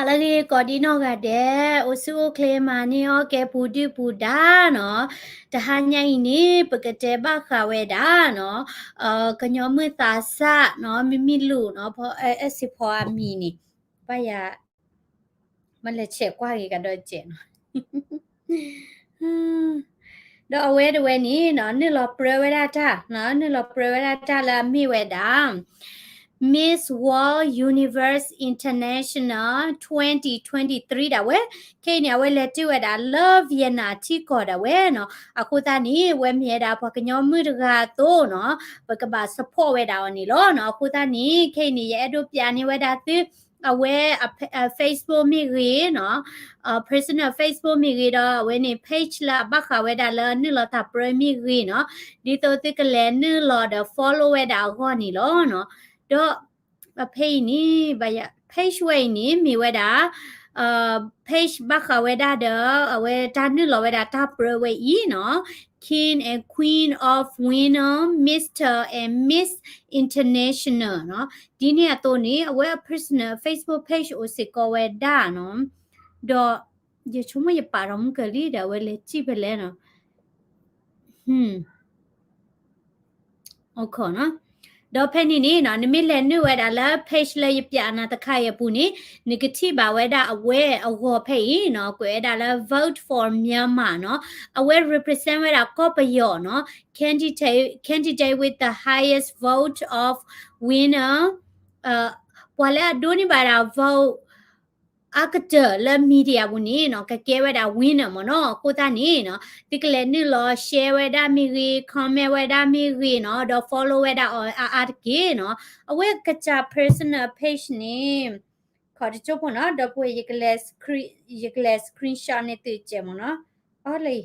ဟါလၢအဂ့ၤ ကိးဒံနီၢ်ဂၤဒဲး, အိၣ်ဆူၣ်အိၣ်ချ့မၤန့ၢ်အီၣ်ကဲပူၤဒုၣ်ပူၤဒါနီၤ. တဟါညါအံၤန့ၣ် ပကတဲဘၣ်ဃးဝဲဒၣ်နီၤ, ကညီမုၢ်သးစၢ်နီၤ, မံမံလိာ်နီၤ, ဖဲ အဲၣ်စ့ဖီအမံၤန့ၣ်, ဘၣ်ယၤ မ့ၢ်လဲၤဆဲးကွၢ်ဂ့ၤကဒီးစဲးနီၤ. ဒီးအဝဲတဝဲန့ၣ်နီၤ, နုာ်လီၤပြၢဝဲဒၣ်တၢ်, နုာ်လီၤပြၢဝဲဒၣ်တၢ်လၢအမ့ၢ်ဝဲဒၣ် Miss World Universe International twenty twenty-three ဒၣ်ဝဲ, ခဲအံၤန့ၣ် အဝဲလဲၤတုၤဝဲဒၣ်လၢ Vienna ထံကီၢ်ဒၣ်ဝဲနီၤ. အဃိသတးန့ၣ် အဝဲမ့ၢ်ဝဲဒၣ်ပှၤကညီမုၣ်တဂၤအသိးနီၤ, ပကဘၣ် support ဝဲဒၣ်အီၤန့ၣ်လီၤနီၤ. အဃိသတးန့ၣ် ခဲအံၤန့ၣ် ယအဲၣ်ဒိးပျးန့ၢ်ဝဲဒၣ်သု အဝဲ Facebook မ့ၢ်ဂ့ၤနီၤ, personal Facebook မ့ၢ်ဂ့ၤဒီး အဝဲန့ၣ် page လၢအဘၣ်ဃးဝဲဒၣ်လၢနုာ်လီၤတၢ်ပြၢမ့ၢ်ဂ့ၤနီၤ, ဒ်သိးသုကလဲၤနုာ်လီၤဒီး follow ဝဲဒၣ်အဂီၢ်န့ၣ်လီၤနီၤ. ဒီး ဖဲအံၤန့ၣ် ဘၣ်ယၤ page ဝဲအံၤန့ၣ် မ့ၢ်ဝဲဒၣ် page ဘၣ်ဃးဝဲဒၣ်ဒီး အဝဲတၢ်နုာ်လီၤဝဲဒၣ်တၢ်ပြၢဝဲအံၤနီၤ, King and Queen of Winner, Mister and Miss International နီၤ. ဒ်န့ၣ်အသိးန့ၣ် အဝဲအ personal Facebook page အိၣ်စ့ၢ်ကီးဝဲဒၣ်နီၤ. ဒီး ယဆိကမိၣ်ယပာ်ထီၣ်မုၢ်ကလံဒီး အဝဲလဲၤစံၣ်ဖဲလဲၣ်နီၤ. ဒီးဖဲန့ၣ်န့ၣ်နီၤ, နမ့ၢ်လဲၤနုာ်ဝဲဒၣ်လၢ page လၢယပျးနၤတခါအံၤအပူၤန့ၣ်, နကထံၣ်ဘၣ်ဝဲဒၣ်အဝဲအဂီၤဖဲအံၤနီၤ, ကွဲးဝဲဒၣ်လၢ Vote for Myanmar နီၤ. အဝဲ represent ဝဲဒၣ်ကီၢ်ပယီၤနီၤ, candidate, candidate with the highest vote of winner, ပှၤလၢအဒိးန့ၢ်ဘၣ်ဒၣ် vote အါကတၢၢ်လၢ media ပူၤန့ၣ်နီၤ, ကကဲဝဲဒၣ် winner မ့ၢ်နီၤ. အဃိသတးန့ၣ်နီၤ, သုကလဲၤနုာ်လီၤ share ဝဲဒၣ်မ့ၢ်ဂ့ၤ, comment ဝဲဒၣ်မ့ၢ်ဂ့ၤနီၤ, ဒီး follow ဝဲဒၣ်အီၤအါအါတက့ၢ်နီၤ. အဝဲကစၢ် personal page န့ၣ် ခီတကၠိဖိနီၤ, ဒီပုၢ်ဝဲၢ် ယကလဲၤ screenshot န့ၢ်သုစဲးမ့ၢ်နီၤ. အီလံ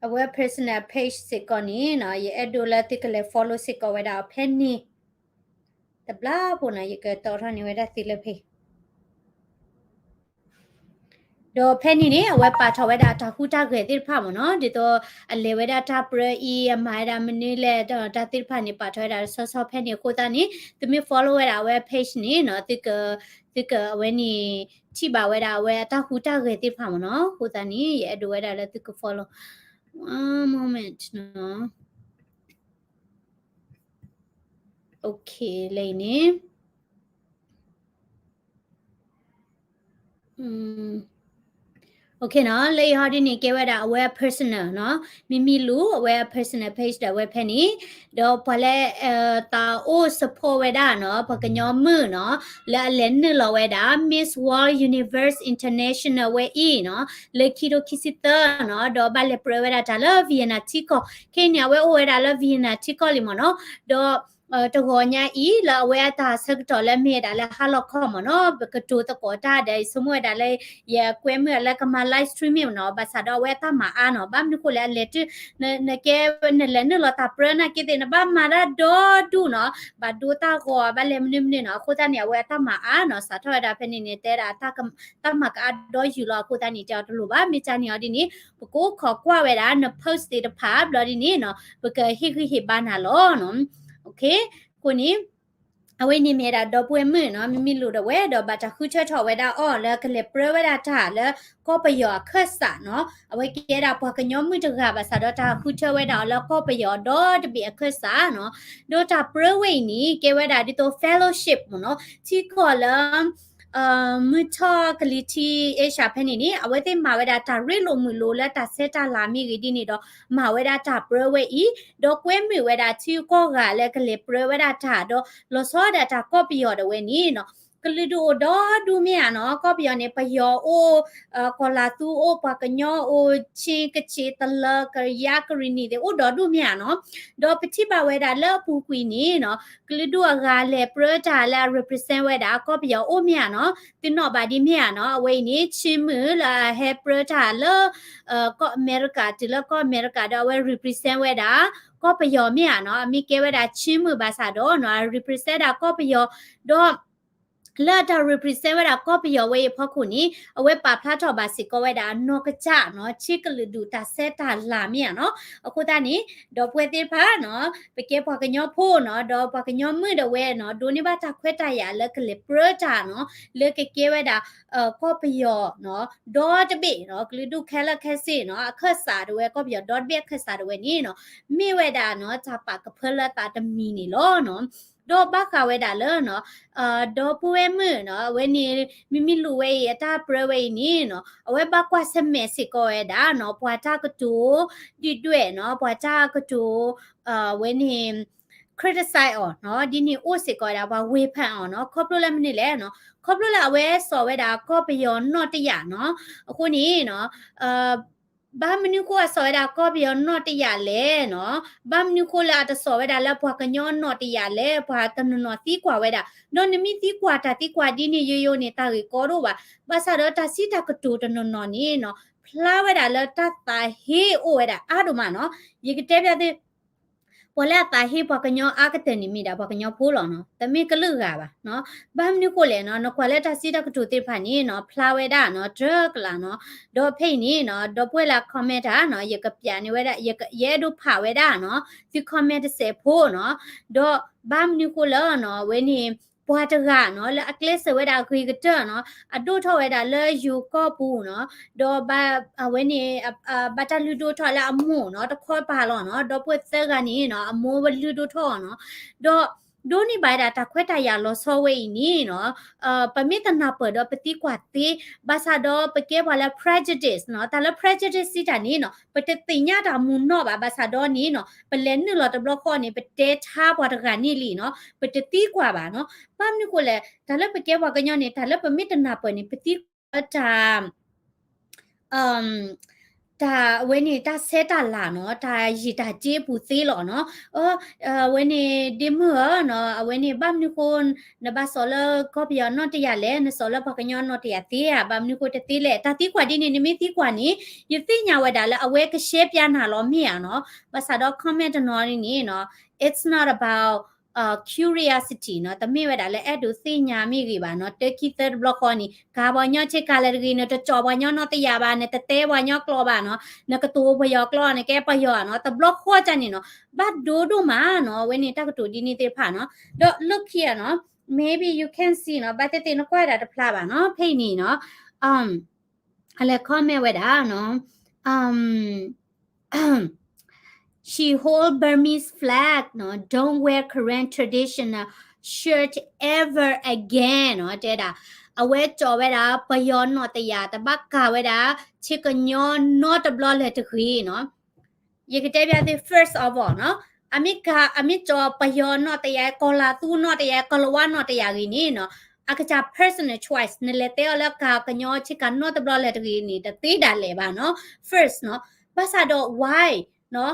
အဝဲ personal page စ့ၢ်ကီးန့ၣ်နီၤ, ယအဲၣ်ဒိးလၢသုကလဲၤ follow စ့ၢ်ကီးဝဲဒၣ်အီၤဖဲန့ၣ်. တဘျီဖိနီၤ, ယကတီထီၣ်န့ၢ်ဝဲဒၣ်သုလၢဖဲ ဒီးဖဲန့ၣ်န့ၣ် အဝဲပာ်ထီၣ်ဝဲဒၣ်တၢ်ဟူးတၢ်ဂဲၤသ့ၣ်တဖၣ်မ့ၢ်နီၤ, ဒ်သိးအလဲၤဝဲဒၣ်တၢ်ပြၢအံၤ, အမၤဝဲဒၣ်မနုၤလဲၣ်, တၢ်သ့ၣ်တဖၣ်န့ၣ် ပာ်ထီၣ်ဝဲဒၣ်ဆီဆီဖဲန့ၣ်. အဃိသတးန့ၣ် သုမ့ၢ် follow ဝဲဒၣ်အဝဲ page န့ၣ်နီၤ, သုကအဝဲန့ၣ် ထံၣ်ဘၣ်ဝဲဒၣ်အဝဲအတၢ်ဟူးတၢ်ဂဲၤသ့ၣ်တဖၣ်မ့ၢ်နီၤ. အဃိသတးန့ၣ် ယအဲၣ်ဒိးဝဲဒၣ်လၢသုက follow. One moment နီၤ. Okay လၢအံၤန့ၣ် Okay နီၤ, လၢအံၤဟီဒ်န့ၣ် ကဲဝဲဒၣ်အဝဲ personal နီၤ, မံမံလိာ် အဝဲ personal page ဒီးအဝဲဖဲန့ၣ်, ဒီးပှၤလၢ သးအိၣ် support ဝဲဒၣ်နီၤ, ပှၤကညီမုၣ်နီၤ, လၢအလဲၤနုာ်လီၤဝဲဒၣ် Miss World Universe International ဝဲအံၤနီၤ, လၢခံထိခံဆံသၢနီၤ, ဒီးဘၣ်လဲၤပြၢဝဲဒၣ်တၢ်လၢ Vienna ထံကီၢ်, ခဲအံၤန့ၣ် အဝဲအိၣ်ဝဲဒၣ်လၢ Vienna ထံကီၢ်လံမ့ၢ်နီၤ, ဒီး တဂီၤညါအံၤ လၢအဝဲအတၢ်ဆၢကတီၢ်လၢမ့ၢ်ဝဲဒၣ်လၢဟါလီၤခီမ့ၢ်နီၤ, ပကတိၤသကိးတၢ်ဒီး ယဆိကမိၣ်ဝဲဒၣ်လၢ ယကွဲမုာ်လၢကမၤ live stream မ့ၢ်နီၤ, ဘၣ်ဆၣ်ဒီးအဝဲအတၢ်မၤအါနီၤ, ဘၣ်မနုၤဃိလဲၣ် အလဲၤတုၤ နကဲ နလဲၤနုာ်လီၤတၢ်ပြၢနာ်က့သ့ၣ် နဘၣ်မၤတၢ်ဒီဒူၣ်နီၤ, ဘၣ်ဒိတၢ်ဂီၤ ဘၣ်လဲၤမနုၤမနုၤနီၤ, အဃိသတးန့ၣ် အဝဲအတၢ်မၤအါနီၤ, စးထီၣ်ဝဲဒၣ်ဖဲန့ၣ်န့ၣ် တဲဒၣ် တၢ်မၤကအါဒီယုာ်လီၤ, အဃိသတးန့ၣ် တဲအီၤတလိၣ်ဘၣ်, မ့ၢ်တၢ်န့ၣ်အီၤဒ်န့ၣ် ပကအိၣ်ခိးကွၢ်ဝဲဒၣ် န post သ့ၣ်တဖၣ် ဘျီဒ်န့ၣ်နီၤ, ပကဟ့ၣ်ဂံၢ်ဟ့ၣ်ဘါနၤလီၤနီၤ. Okay, အဃိန့ၣ် အဝဲန့ၣ်မ့ၢ်ဝဲဒၣ်ဒီပုၢ်ဝဲၢ်မုၣ်နီၤ, မံမံလိာ်ဒီးဝဲ ဒီးဘၣ်တၢ်ဃုထၢထီၣ်ဝဲဒၣ်အီၤလၢကလဲၤပြၢဝဲဒၣ်တၢ်လၢကီၢ်ပယီၤအခၢၣ်စးနီၤ, အဝဲကဲဒၣ်ပှၤကညီမုၣ်တဂၤဘၣ်ဆၣ်ဒီးတၢ်ဃုထၢဝဲဒၣ်အီၤလၢကီၢ်ပယီၤဒီတဘ့ၣ်အခၢၣ်စးနီၤ, ဒီးတၢ်ပြၢဝဲအံၤန့ၣ် ကဲဝဲဒၣ်ဒ်သိး fellowship မ့ၢ်နီၤ, ထံကီၢ်လၢ မုၢ်ထီၣ်ကလံၤထံး Asia ဖဲန့ၣ်န့ၣ် အဝဲသ့ၣ်မၤဝဲဒၣ်တၢ်ရ့လိာ်မုာ်လိာ်လၢတၢ်ဆဲးတၢ်လၤမ့ၢ်ဂ့ၤဒ်န့ၣ်ဒီး မၤဝဲဒၣ်တၢ်ပြၢဝဲအံၤ, ဒီးကွဲမုာ်ဝဲဒၣ်ထံကီၢ်ဂၤလၢကလဲၤပြၢဝဲဒၣ်တၢ်ဒီး လီၤဆီဒၣ်တၢ်ကီၢ်ပယီၤဒၣ်ဝဲန့ၣ်နီၤ, ကလုာ်ဒူၣ်အိၣ်ဒီဒူၣ်မ့ၢ်ဧါနီၤ, ကီၢ်ပယီၤန့ၣ် ပယီၤအိၣ်, ကီၢ်လၤသူအိၣ်, ပှၤကညီအိၣ်, ခ့ၣ်ကခ့ၣ် တလၢ ကယါကရံၣ်နံၣ်သ့ၣ် အိၣ်ဒီဒူၣ်မ့ၢ်ဧါနီၤ, ဒီးပထံၣ်ဘၣ်ဝဲဒၣ်လၢအပူၤကွံာ်န့ၣ်နီၤ ကလုာ်ဒူၣ်အဂၤလဲၤပြၢတၢ်လၢအ represent ဝဲဒၣ်ကီၢ်ပယီၤအိၣ်မ့ၢ်ဧါနီၤ, သုနီၣ်ဘၣ်ဒ်မ့ၢ်ဧါနီၤ, အဝဲအံၤန့ၣ် ခ့ၣ်မုၣ်လၢအဟဲပြၢတၢ်လၢ ကီၢ်အမဲရကၤ တုၤလၢကီၢ်အမဲရကၤဒီးအဝဲ represent ဝဲဒၣ် ကီၢ်ပယီၤမ့ၢ်ဧါနီၤ, အမ့ၢ်ကဲဝဲဒၣ်ခ့ၣ်မုၣ်ဘၣ်ဆၣ်ဒီးနီၤ represent ဒၣ်ကီၢ်ပယီၤ, ဒီး လၢအတၢ် represent ဝဲဒၣ်ကီၢ်ပယီၤဝဲအံၤအဖီခိၣ်န့ၣ် အဝဲပာ်ဖျါထီၣ်ဘၣ်စ့ၢ်ကီးဝဲဒၣ်နီၢ်ကစၢ်နီၤ ဆ့ကလုာ်ဒူၣ်တၢ်ဆဲးတၢ်လၤမ့ၢ်ဧါနီၤ. အဃိသတးန့ၣ် ဒီပုၢ်ဝဲၢ်သ့ၣ်တဖၣ်နီၤ ပကဲပှၤကညီဖိနီၤ ဒီးပှၤကညီမုၣ်ဒၣ်ဝဲနီၤ ဒိးန့ၢ်ဘၣ်တၢ်ခွဲးတၢ်ယာ်လၢကလဲၤပြၢတၢ်နီၤ လၢကကဲဝဲဒၣ် ကီၢ်ပယီၤနီၤ ဒီတဘ့ၣ်နီၤ ကလုာ်ဒူၣ်ခဲလၢာ်ခဲဆ့နီၤ အခၢၣ်စးဒၣ်ဝဲ ကီၢ်ပယီၤဒီတဘ့ၣ်အခၢၣ်စးဒၣ်ဝဲန့ၣ်နီၤ မ့ၢ်ဝဲဒၣ်နီၤ တၢ်ပာ်ကဖၢလၢအသးတမံၤန့ၣ်လီၤနီၤ. ဒီးဘၣ်ဃးဝဲဒၣ်လၢနီၤ ဒီပုၢ်ဝဲၢ်မုၣ်နီၤ အဝဲန့ၣ် မ့မ့ၢ်လူၤဝဲအံၤ အတၢ်ပြၢဝဲအံၤန့ၣ်နီၤ အဝဲဘၣ်ကွၢ်ဆၢၣ်မဲာ်စ့ၢ်ကီးဝဲဒၣ်နီၤ ပှၤတၢ်ကတိၤ ဒုၣ်ဒွဲၣ်နီၤ ပှၤတၢ်ကတိၤ ဝဲန့ၣ် criticize အီၤနီၤ ဒ်န့ၣ်အိၣ်စ့ၢ်ကီးဝဲဒၣ် ပှၤဝေဖန် အီၤနီၤ ခီဖျိလၢမနုၤလဲၣ်နီၤ ခီဖျိလၢအဝဲစိာ်ဝဲဒၣ်ကီၢ်ပယီၤနီၢ်တယာ်နီၤ အဃိန့ၣ်နီၤ ဘၣ်မနုၤဃိအစိာ်ဝဲဒၣ်ကီၢ်ပယီၤနီၢ်တယာ်လဲၣ်နီၤ ဘၣ်မနုၤဃိလၢအတစိာ်ဝဲဒၣ်လၢပှၤကညီနီၢ်တယာ်လဲၣ် ပှၤတနီၤနီၤသံကွၢ်ဝဲဒၣ် ဒီးနမ့ၢ်သံကွၢ်တၢ်သံကွၢ်ဒ်န့ၣ်ယိယိန့ၣ် တၢ်ဂ့ၢ်ကီဒိၣ်ဘၣ် ဘၣ်ဆၣ်ဒီးတၢ်စံးတၢ်ကတိၤတနီၤနီၤန့ၣ်နီၤ ဖျါဝဲဒၣ်လၢတၢ်သးဟ့အိၣ်ဝဲဒၣ်အါဒိၣ်မးနီၤ ယကတဲပျးသု ပှၤလၢအသးဟ့ပှၤကညီအါကတၢၢ်န့ၣ်မ့ၢ်ဒၣ်ပှၤကညီဖိလီၤနီၤ တမ့ၢ်ကလုာ်ဂၤဘၣ်နီၤ ဘၣ်မနုၤဃိလဲၣ်နီၤ နကွၢ်လၢတၢ်စံးတၢ်ကတိၤသ့ၣ်တဖၣ်န့ၣ်နီၤ ဖျါဝဲဒၣ်နီၤ တြၢကလးနီၤ ဒီးဖဲအံၤန့ၣ်နီၤ ဒီပုၢ်ဝဲၢ်လၢ comment တၢ်နီၤ ယကပျးန့ၢ်ဝဲဒၣ် ယက ယအဲၣ်ဒိးဖးဝဲဒၣ်နီၤ သု comment တစဲးဖိနီၤ ဒီးဘၣ်မနုၤဃိလၢနီၤ အဝဲန့ၣ် ပှၤတဂၤနီၤ လၢအကျဲးစၢးဝဲဒၣ်အဂ့ၤကတၢၢ်နီၤ အဒိၣ်ထီၣ်ဝဲဒၣ်လၢယိၤကီၢ်ပူၤနီၤ ဒီးဘၣ် အဝဲန့ၣ် အ ဘၣ်တၢ်လုၢ်ဒိၣ်ထီၣ်လၢအမိၢ်နီၤ တခီပၤလီၤနီၤ ဒီပုၢ်ဝဲၢ်သၢဂၤန့ၣ်နီၤ အမိၢ်ဝဲလုၢ်ဒိၣ်ထီၣ်အီၤနီၤ ဒီး ဒိးန့ၢ်ဘၣ်ဝဲဒၣ်တၢ်ခွဲးတၢ်ယာ်လီၤဆီဝဲအံၤန့ၣ်နီၤ ပမ့ၢ်တနၢ်ပၢၢ်ဒီးပသံကွၢ်သ့ ဘၣ်ဆၣ်ဒီးပကဲပှၤလၢ prejudice နီၤ တၢ်လၢ prejudice စံးတၢ်န့ၣ်နီၤ ပတသ့ၣ်ညါတၢ်မုာ်နီၢ်ဘၣ် ဘၣ်ဆၣ်ဒီးန့ၣ်နီၤ ပလဲၤနုာ်လီၤတဘျီဃီန့ၣ် ပတဲဆါပှၤတဂၤန့ၣ်လံနီၤ ပတသံကွၢ်ဘၣ်နီၤ ဘၣ်မနုၤဃိလဲၣ် တၢ်လၢပကဲပှၤကညီန့ၣ် တၢ်လၢပမ့ၢ်တနၢ်ပၢၢ်န့ၣ် ပသံကွၢ်လၢတၢ် တၢ်အဝဲန့ၣ် တၢ်ဆဲးတၢ်လၤနီၤ တၢ်ယံာ်တၢ်စ့အပူၤသ့လီၤနီၤ အဝဲန့ၣ် ဒ့မုၣ်ဧၢနီၤ အဝဲန့ၣ် ဘၣ်မနုၤဃိ နဘၣ်စိာ်လၢကီၢ်ပယီၤနီၢ်တယာ်လဲၣ် နစိာ်လၢပှၤကညီနီၢ်တယာ်သ့ဧါ ဘၣ်မနုၤဃိတသ့လဲၣ် တၢ်သံကွၢ်ဒ်န့ၣ် နမ့ၢ်သံကွၢ်န့ၣ် ယသ့ၣ်ညါဝဲဒၣ်လၢအဝဲကရှဲပျါနၤလီၤမ့ၢ်ဧါနီၤ ဘၣ်ဆၣ်ဒီး comment တနီၤန့ၣ်နီၤ it's not about curiosity နီၤ တမ့ၢ်ဝဲဒၣ်လၢအဲၣ်ဒိးသ့ၣ်ညါ မ့ၢ်ဂ့ၤဘၣ်နီၤ တၢခံသၢတဘျီဃီန့ၣ် ကၤပှၤကညီဆ့ကၤလၢာ်တဂ့ၤ နတကၠီၣ်ပှၤကညီနီၢ်တယာ်ဘၣ် နတတဲပှၤကညီကျိာ်ဘၣ်နီၤ နကတိၤပယီၤကျိာ် နကဲပယီၤနီၤ တဘျီဃီကန့ၣ်နီၤ ဘၣ်ဒိဒိၣ်မးနီၤ အဝဲန့ၣ်တၢ်ကတိၤဒ်န့ၣ်သ့ၣ်တဖၣ်နီၤ ဒီး look here နီၤ maybe you can see နီၤ ဘၣ်သ့ၣ်သ့ၣ်နကွၢ်ဒၣ်တဖျါဘၣ်နီၤ ဖဲအံၤန့ၣ်နီၤ အလဲၤ comment ဝဲဒၣ်နီၤ She hold Burmese flag နီၤ don't wear Karen traditional shirt ever again နီၤ တဲဒၣ် အဝဲကၠီၣ်ဝဲဒၣ် ပယီၤနီၢ်တယာ် တဘၣ်ကၤဝဲဒၣ် ဆ့ကညီနီတဘျီလၢၤတဂ့ၤနီၤ ယကတဲပျးသု first of all နီၤ အမ့ၢ်ကၤ အမ့ၢ်ကၠီၣ်ပယီၤနီၢ်တယာ် ကီၤလၤသူနီၢ်တယာ် ကီၤလၤဝါနီၢ်တယာ်ဂ့ၤန့ၣ်နီၤ အကစၢ် personal choice နလဲၤတဲအီၤလၢကၤကညီဆ့ကၤနီတဘျီလၢၤတဂ့ၤန့ၣ် တသ့ဒၣ်လဲာ်ဘၣ်နီၤ first နီၤ ဘၣ်ဆၣ်ဒီး why နီၤ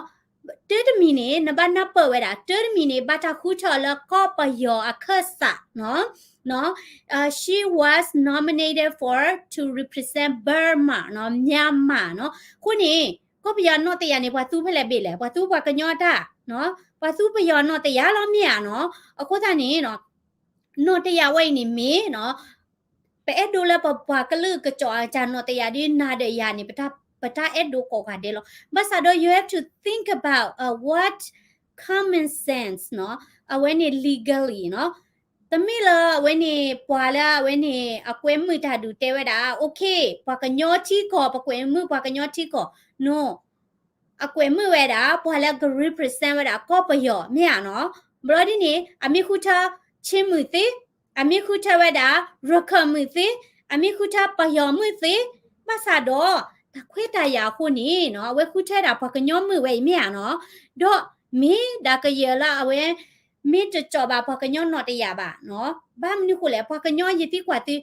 တၢတမံၤန့ၣ် နဘၣ်နၢ်ပၢၢ်ဝဲဒၣ် တၢတမံၤန့ၣ် ဘၣ်တၢ်ဃုထၢအီၤလၢကီၢ်ပယီၤအခၢၣ်စးနီၤ နီၤ she was nominated for to represent Burma နီၤ Myanmar နီၤ အဃိန့ၣ် ကီၢ်ပယီၤနီၢ်တယာ်န့ၣ် ပှၤသူဖဲလဲၣ်ဘ့ၣ်လဲၣ် ပှၤသူပှၤကညီတၢ်နီၤ ပှၤသူပယီၤနီၢ်တယာ်လီၤမ့ၢ်ဧါနီၤ အဃိသတးန့ၣ်နီၤ နီၢ်တယာ်ဝဲအံၤန့ၣ်မ့ၢ်နီၤ ပအဲၣ်ဒိးလၢပပှၤကလုာ်ကစီၣ်အကစၢ်နီၢ်တယာ်ဒ်နၤဒီးယၤန့ၣ် ပတၢ် ပတၢ်အဲၣ်ဒိးကိးဂၤဒဲးလီၤ ဘၣ်ဆၣ်ဒီး you have to think about uh, what common sense နီၤ အဝဲန့ၣ် legally နီၤ တမ့ၢ်လၢအဝဲန့ၣ် ပှၤလၢအဝဲန့ၣ် အကွဲမုာ်တၢ်ဒုးတဲဝဲဒၣ် okay ပှၤကညီထံကီၢ် ပကွဲမုာ်ပှၤကညီထံကီၢ် no အကွဲမုာ်ဝဲဒၣ် ပှၤလၢက represent ဝဲဒၣ်ကီၢ်ပယီၤ မ့ၢ်ဧါနီၤ ဘျီဒ်န့ၣ် အမ့ၢ်ဃုထၢ ချင်းမုာ်သ့, အမ့ၢ်ဃုထၢဝဲဒၣ် ရခိုင်မုာ်သ့, အမ့ၢ်ဃုထၢပယီၤမုာ်သ့, ဘၣ်ဆၣ်ဒီး တၢ်ခွဲးတၢ်ယာ်အဃိန့ၣ်နီၤ အဝဲဃုထၢဒၣ်ပှၤကညီမုာ်ဝဲအံၤမ့ၢ်ဧါနီၤ, ဒီးမ့ၢ်ဒၣ်ကယဲၢ်လၢအဝဲ မ့ၢ်တကီးဘၣ်ပှၤကညီနီၢ်တယၢ်ဘၣ်နီၤ, ဘၣ်မနုၤဃိလဲၣ် ပှၤကညီယသံကွၢ်သု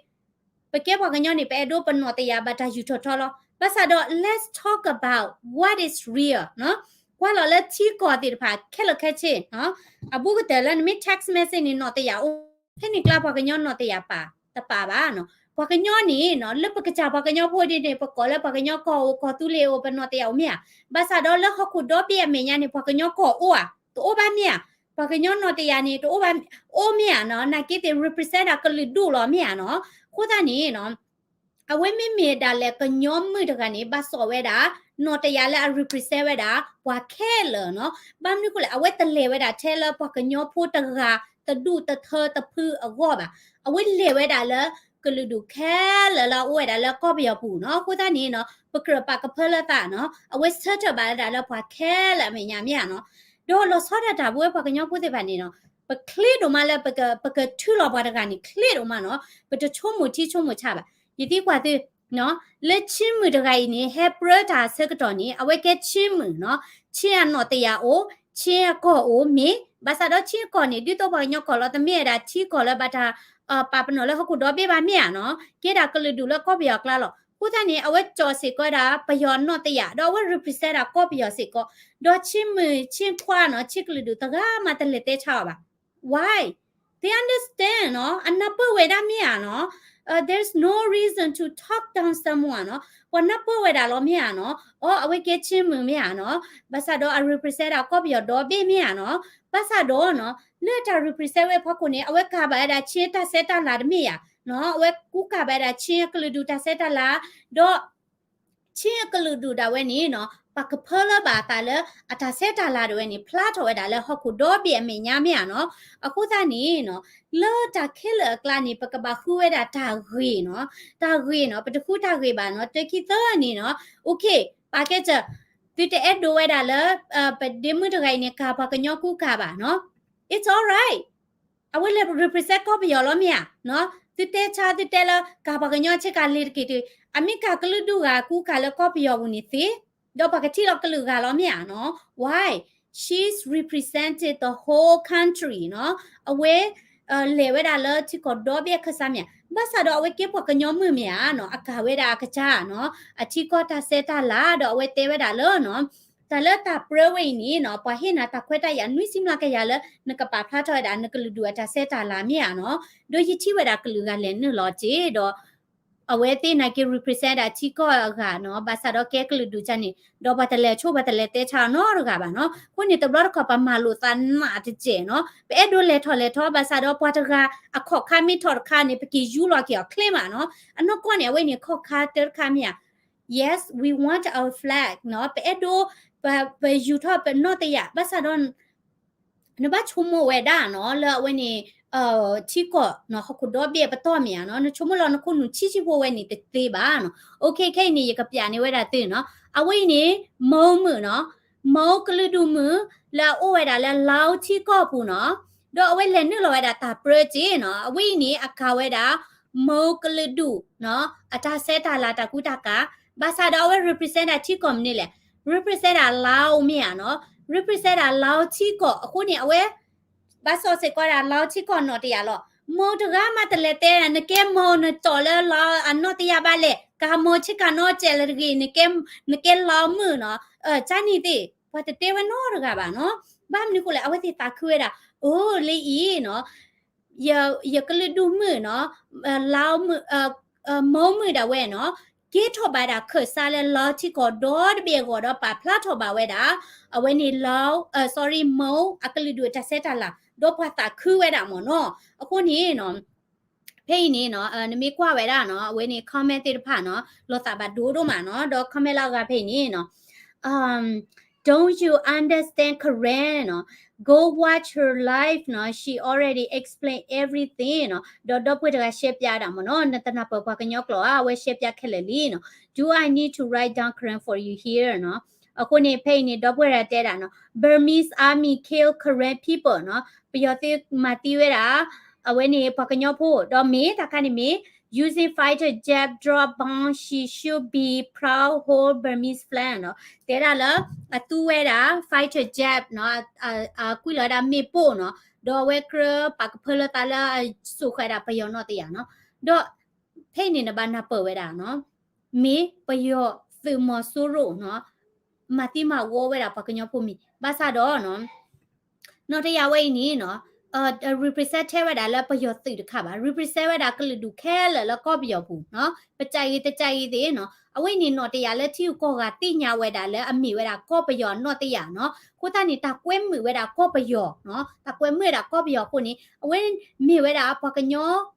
ပကဲပှၤကညီန့ၣ် ပအဲၣ်ဒိးပနီၢ်တယၢ်ဘၣ်တၢ်ယူၢ်ထီၣ်ထီလီၤ. ဘၣ်ဆၣ်ဒီး let's talk about what is real နီၤ, ကွၢ်လီၤလၢထံကီၢ်သ့ၣ်တဖၣ် ခဲလၢာ်ခဲဆ့နီၤ, အဘူးကတၢၢ်လၢနမ့ၢ် text message န့ၣ် နီၢ်တယၢ်အိၣ်, ဖဲန့ၣ်ကျါပှၤကညီနီၢ်တယၢ်ပာ် တပာ်ဘၣ်နီၤ. ပှၤကညီန့ၣ်နီၤ လၢပကစၢ်ပှၤကညီဖိဒ်န့ၣ် ပကိးလၢပှၤကညီကီၢ်အိၣ် ကီၢ်သူလ့ၤအိၣ် ပနီၢ်တယၢ်အိၣ်မ့ၢ်ဧါ. ဘၣ်ဆၣ်ဒီးလၢဟီၣ်ခိၣ်ဒီဘ့ၣ်အမဲာ်ညါန့ၣ် ပှၤကညီကီၢ်အိၣ်ဧါ, တအိၣ်ဘၣ်မ့ၢ်ဧါ. ပှၤကညီနီၢ်တယၢ်န့ၣ် တအိၣ်ဘၣ် အိၣ်မ့ၢ်ဧါနီၤ, နာ်က့သ့ၣ် represent ဒၣ်ကလုာ်ဒူၣ်လီၤမ့ၢ်ဧါနီၤ. အဃိသတးန့ၣ်နီၤ အဝဲမ့မ့ၢ်ဒၣ်လဲာ်ကညီမုၣ်တဂၤန့ၣ် ဘၣ်စီၣ်ဝဲဒၣ် နီၢ်တယၢ်လၢအ represent ဝဲဒၣ် ပှၤခဲလၢာ်နီၤ. ဘၣ်မနုၤဃိလဲၣ် အဝဲတလဲၤဝဲဒၣ်ထဲလၢပှၤကညီဖိတဂၤ တဒူၣ်တထၢတဖုအဂီၢ်ဘၣ်. အဝဲလဲၤဝဲဒၣ်လၢ ကလုာ်ဒူၣ်ခဲလၢာ်လၢအအိၣ်ဝဲဒၣ်လၢကီၢ်ပယီၤပူၤနီၤ. အဃိသတးန့ၣ်နီၤ ပကြၢးပာ်ကဖၢလၢသးနီၤ အဝဲဆၢထၢၣ်ဘၣ်ဝဲဒၣ်လၢပှၤခဲလၢာ်အမဲာ်ညါမ့ၢ်ဧါနီၤ. ဒီးလီၤဆီဒၣ်တၢ်ပဝဲပှၤကညီဖိသ့ၣ်တဖၣ်န့ၣ်နီၤ ပချ့ဒိၣ်မးလၢ ပကထုးလီၤပှၤတဂၤန့ၣ် ချ့ဒိၣ်မးနီၤ. ပတဆိကမိၣ်ထံဆိကမိၣ်ဆးဘၣ်. ယသံကွၢ်သု လၢ Chin မုၣ်တဂၤအံၤန့ၣ် ဟဲပြၢတၢ်အဆၢကတီၢ်န့ၣ် အဝဲကဲ Chin မုၣ်နီၤ. Chin အနီၢ်တယၢ်အိၣ်, Chin အကီၢ်အိၣ်မ့ၢ်, ဘၣ်ဆၣ်ဒီး Chin အကီၢ်န့ၣ် ဒ်သိးပှၤကညီကီၢ်လီၤ တမ့ၢ်ဝဲဒၣ်ထံကီၢ်လၢဘၣ်တၢ် ပာ်ပနီၣ်လၢဟီၣ်ခိၣ်ဒီဘ့ၣ်ဘၣ်မ့ၢ်ဧါနီၤ. ကဲဒၣ်ကလုာ်ဒူၣ်လၢကီၢ်ပယီၤအကျါလီၤ. အဃိသတးန့ၣ် အဝဲကၠီၣ်စ့ၢ်ကီးဝဲဒၣ် ပယီၤနီၢ်တယၢ် ဒီးအဝဲ represent ဒၣ်ကီၢ်ပယီၤစ့ၢ်ကီး, ဒီး Chin မုၣ် Chin ခွါနီၤ Chin ကလုာ်ဒူၣ်တဂၤမးတလဲၤတဲဆါအီၤဘၣ်. Why? They understand နီၤ, အနၢ်ပၢၢ်ဝဲဒၣ်မ့ၢ်ဧါနီၤ. There's no reason to talk down someone နီၤ, ပှၤနၢ်ပၢၢ်ဝဲဒၣ်လီၤမ့ၢ်ဧါနီၤ. အီ အဝဲကဲ Chin မုၣ်မ့ၢ်ဧါနီၤ, ဘၣ်ဆၣ်ဒီးအ represent ဒၣ်ကီၢ်ပယီၤဒီဘ့ၣ်မ့ၢ်ဧါနီၤ. ဘၣ်ဆၣ်ဒီးနီၤ လၢတၢ် represent ဝဲအဖီခိၣ်န့ၣ် အဝဲကၤဘၣ်ဝဲဒၣ် Chin တၢ်ဆဲးတၢ်လၤတမ့ၢ်ဧါ, အဝဲကူကၤဘၣ်ဝဲဒၣ် Chin အကလုာ်ဒူၣ်တၢ်ဆဲးတၢ်လၤ, ဒီး Chin အကလုာ်ဒူၣ်ဒၣ်ဝဲန့ၣ်နီၤ ပာ်ကဖၢလၢဘၣ်အသးလၢ အတၢ်ဆဲးတၢ်လၤဒၣ်ဝဲန့ၣ် ဖျါထီၣ်ဝဲဒၣ်လၢဟီၣ်ခိၣ်ဒီဘ့ၣ်အမဲာ်ညါမ့ၢ်ဧါနီၤ. အဃိသတးန့ၣ်နီၤ လၢတၢ်ခဲလၢာ်အကျါန့ၣ် ပကဘၣ်ဃုဝဲဒၣ်တၢ်ဂ့ၢ်နီၤ, တၢ်ဂ့ၢ်နီၤ, ပတဃုတၢ်ဂ့ၢ်ဘၣ်နီၤ, တခံသၢန့ၣ်နီၤ, okay, ပာ်ကဲစၢၤ, သုတအဲၣ်ဒိးဝဲဒၣ်လၢ ပဒ့မုၣ်တဂၤအံၤန့ၣ် ကၤပှၤကညီကူကၤဘၣ်နီၤ, it's alright. အဝဲလဲၤ represent ကီၢ်ပယီၤလီၤမ့ၢ်ဧါ, သုတဲဆါသုတဲလၢ ကၤပှၤကညီဆ့ကၤလ့ၤတက့ၢ်တဂ့ၤ, အမ့ၢ်ကၤကလုာ်ဒူၣ်ဂၤကူကၤလၢကီၢ်ပယီၤပူၤန့ၣ်သ့, ဒီးပှၤကထံၣ်လီၤကလုာ်ဂၤလီၤမ့ၢ်ဧါနီၤ. Why? She's represented the whole country နီၤ, အဝဲ လဲၤဝဲဒၣ်လၢထံကီၢ်ဒီဘ့ၣ်အခၢၣ်စးမ့ၢ်ဧါ, ဘၣ်ဆၣ်ဒီးအဝဲကဲပှၤကညီမုၣ်မ့ၢ်ဧါနီၤ, အကၤဝဲဒၣ်အကစၢ်နီၤ, အထံကီၢ်တၢ်ဆဲးတၢ်လၤ ဒီးအဝဲတဲဝဲဒၣ်လၢနီၤ တၢ်လၢတၢ်ပြၢဝဲအံၤန့ၣ်နီၤ ပှၤဟ့ၣ်နၤတၢ်ခွဲးတၢ်ယာ်နွံဆံမျးကယၤလၢ နကပာ်ဖျါထီၣ်ဝဲဒၣ် နကလုာ်ဒူၣ်အတၢ်ဆဲးတၢ်လၤမ့ၢ်ဧါနီၤ, ဒီးယထံၣ်ဝဲဒၣ်ကလုာ်ဂၤလဲၤနုာ်လီၤစ့ၢ်ဒီး အဝဲသ့ၣ်နာ်က့ represent ဒၣ်ထံကီၢ်အဂၤနီၤ, ဘၣ်ဆၣ်ဒီးကဲကလုာ်ဒူၣ်ကန့ၣ် ဒီးပှၤတလဲၤဆိပှၤတလဲၤတဲဆါအီၤနီတဂၤဘၣ်နီၤ. အဃိန့ၣ် တဘျီတခီၣ်ပမၤလိာ်သးနးတစဲးနီၤ, ပအဲၣ်ဒိးလဲၤထီၣ်လဲၤထီ ဘၣ်ဆၣ်ဒီးပှၤတဂၤအခီၣ်ခါမ့ၢ်ထီၣ်တခါန့ၣ် ပက့ၤယူလီၤက့ၤအီၤချ့မးနီၤ. အနီၢ်ကီၢ်န့ၣ် အဝဲန့ၣ်ခီၣ်ခါတၢတခါမ့ၢ်ဧါ. Yes, we want our flag နီၤ, ပအဲၣ်ဒိး ပ ပယူၤထီၣ်ပနီၢ်တယၢ်, ဘၣ်ဆၣ်ဒီး နဘၣ်ဆိကမိၣ်ဝဲဒၣ်နီၤ လၢအဝဲန့ၣ် ထံကီၢ်နီၤ ဟီၣ်ခိၣ်ဒီဘ့ၣ်ပတီၢ်မ့ၢ်ဧါနီၤ, နဆိကမိၣ်လီၤနခိၣ်နူာ်ဆံးဆံးဖိဝဲန့ၣ်တသ့ဘၣ်နီၤ. Okay, ခဲအံၤန့ၣ် ယကပျးန့ၢ်ဝဲဒၣ်သုနီၤ, အဝဲအံၤန့ၣ် မိၢ်မုၣ်နီၤ, မိၢ်ကလုာ်ဒူၣ်မုၣ် လၢအအိၣ်ဝဲဒၣ်လၢ Lao ထံကီၢ်ပူၤနီၤ, ဒီးအဝဲလဲၤနုာ်လီၤဝဲဒၣ်တၢ်ပြၢစ့ၢ်နီၤ, အဝဲအံၤန့ၣ် အကၤဝဲဒၣ် မိၢ်ကလုာ်ဒူၣ်နီၤ အတၢ်ဆဲးတၢ်လၤတၢ်ကူတၢ်ကၤ, ဘၣ်ဆၣ်ဒီးအဝဲ represent ဒၣ်ထံကီၢ်မနုၤလဲၣ်, represent ဒၣ် Lao မ့ၢ်ဧါနီၤ, represent ဒၣ် Lao ထံကီၢ်, အဃိန့ၣ် အဝဲ ဘၣ်စီၣ်စ့ၢ်ကီးဒၣ် Lao ထံကီၢ်နီၢ်တယၢ်လီၤ. မိၢ်တဂၤမးတလဲၤတဲဒၣ် နကဲမိၢ်နတီၢ်လၢ Lao အနီၢ်တယၢ်ဘၣ်လဲၣ်, ကၤမိၢ်ဆ့ကၤနီၢ်စဲးလၢတဂ့ၤ, နကဲ Lao မုၣ်နီၤ, ကန့ၣ်သ့ၣ် ပှၤတတဲဝဲနီတဂၤဘၣ်နီၤ. ဘၣ်မနုၤဃိလဲၣ် အဝဲသ့ၣ်သးခုဝဲဒၣ်, အိၣ်လၢအံၤနီၤ ယကလုာ်ဒူၣ်မုၣ်နီၤ, Lao မုၣ်, မိၢ်မုၣ်ဒၣ်ဝဲနီၤ, ကဲထီၣ်ဘၣ်ဒၣ်ခၢၣ်စးလၢ Lao ထံကီၢ်ဒီတဘ့ၣ်အဂီၢ်ဒီးပာ်ဖျါထီၣ်ဘၣ်ဝဲဒၣ်, အဝဲန့ၣ် Lao, sorry, မိၢ်အကလုာ်ဒူၣ်အတၢ်ဆဲးတၢ်လၤ, ဒီးပှၤသးခုဝဲဒၣ်မ့ၢ်နီၤ. အဃိန့ၣ်နီၤ ဖဲအံၤန့ၣ်နီၤ နမ့ၢ်ကွၢ်ဝဲဒၣ်နီၤ အဝဲန့ၣ် comment သ့ၣ်တဖၣ်နီၤ လီၤသးဘၣ်ဒိဒိၣ်မးနီၤ, ဒီး comment လၢအဂၤဖဲအံၤန့ၣ်နီၤ Don't you understand Karen နီၤ, go watch her live နီၤ, she already explain everything နီၤ, ဒီးဒီပုၢ်ဝဲၢ်တဂၤ ရှဲပၠးဒၣ်မ့ၢ်နီၤ, နတနၢ်ပၢၢ်ပှၤကညီကျိာ်ဧါ, အဝဲရှဲပၠးခဲလၢာ်လံနီၤ, Do I need to write down Karen for you here နီၤ. အဃိန့ၣ် ဖဲအံၤန့ၣ် ဒီပုၢ်ဝဲၢ်တဂၤတဲဒၣ်နီၤ Burmese army kill Karen people နီၤ, ပယီၤသုးမၤသံဝဲဒၣ် အဝဲန့ၣ်ပှၤကညီဖိ, ဒီးမ့ၢ်တၢ်ခါန့ၣ်မ့ၢ် using fighter jet drop bomb, she should be proud, hold Burmese flag နီၤ, တဲဒၣ်လၢ အသူဝဲဒၣ် fighter jet နီၤ, အကွံာ်လီၤဝဲဒၣ်မ့ၣ်ပိၢ်နီၤ, ဒီးအဝဲကြၢးပာ်ကဖၢလၢသးလၢအစိာ်ဃာ်ဒၣ်ပယီၤနီၢ်တယၢ်နီၤ, ဒီး ဖဲအံၤန့ၣ် နဘၣ်နၢ်ပၢၢ်ဝဲဒၣ်နီၤ, မ့ၢ်ပယီၤသုးမီၤစိရိၤနီၤ, မၤသံမၤဝီဝဲဒၣ်ပှၤကညီဖိမ့ၢ်, ဘၣ်ဆၣ်ဒီးနီၤ နီၢ်တယၢ်ဝဲအံၤန့ၣ်နီၤ, represent ထဲဝဲဒၣ်လၢပယီၤသုးတခါဘၣ်, represent ဝဲဒၣ်ကလုာ်ဒူၣ်ခဲလၢာ်လၢကီၢ်ပယီၤပူၤနီၤ, ပကၢ်ဂ့ၤတကၢ်ဂ့ၤသ့ၣ်နီၤ, အဝဲန့ၣ်နီၣ်တယာ်လၢထံဂုၤကီၢ်ဂၤသ့ၣ်ညါဝဲဒၣ်လၢအမ့ၢ်ဝဲဒၣ်ကီၢ်ပယီၤနီၣ်တယာ်နီၤ, အဃိသတးန့ၣ် တၢ်ကွဲမုာ်ဝဲဒၣ်ကီၢ်ပယီၤနီၤ, တၢ်ကွဲမုာ်ဝဲဒၣ်ကီၢ်ပယီၤအဃိန့ၣ် အဝဲမ့ၢ်ဝဲဒၣ်ပှၤကညီ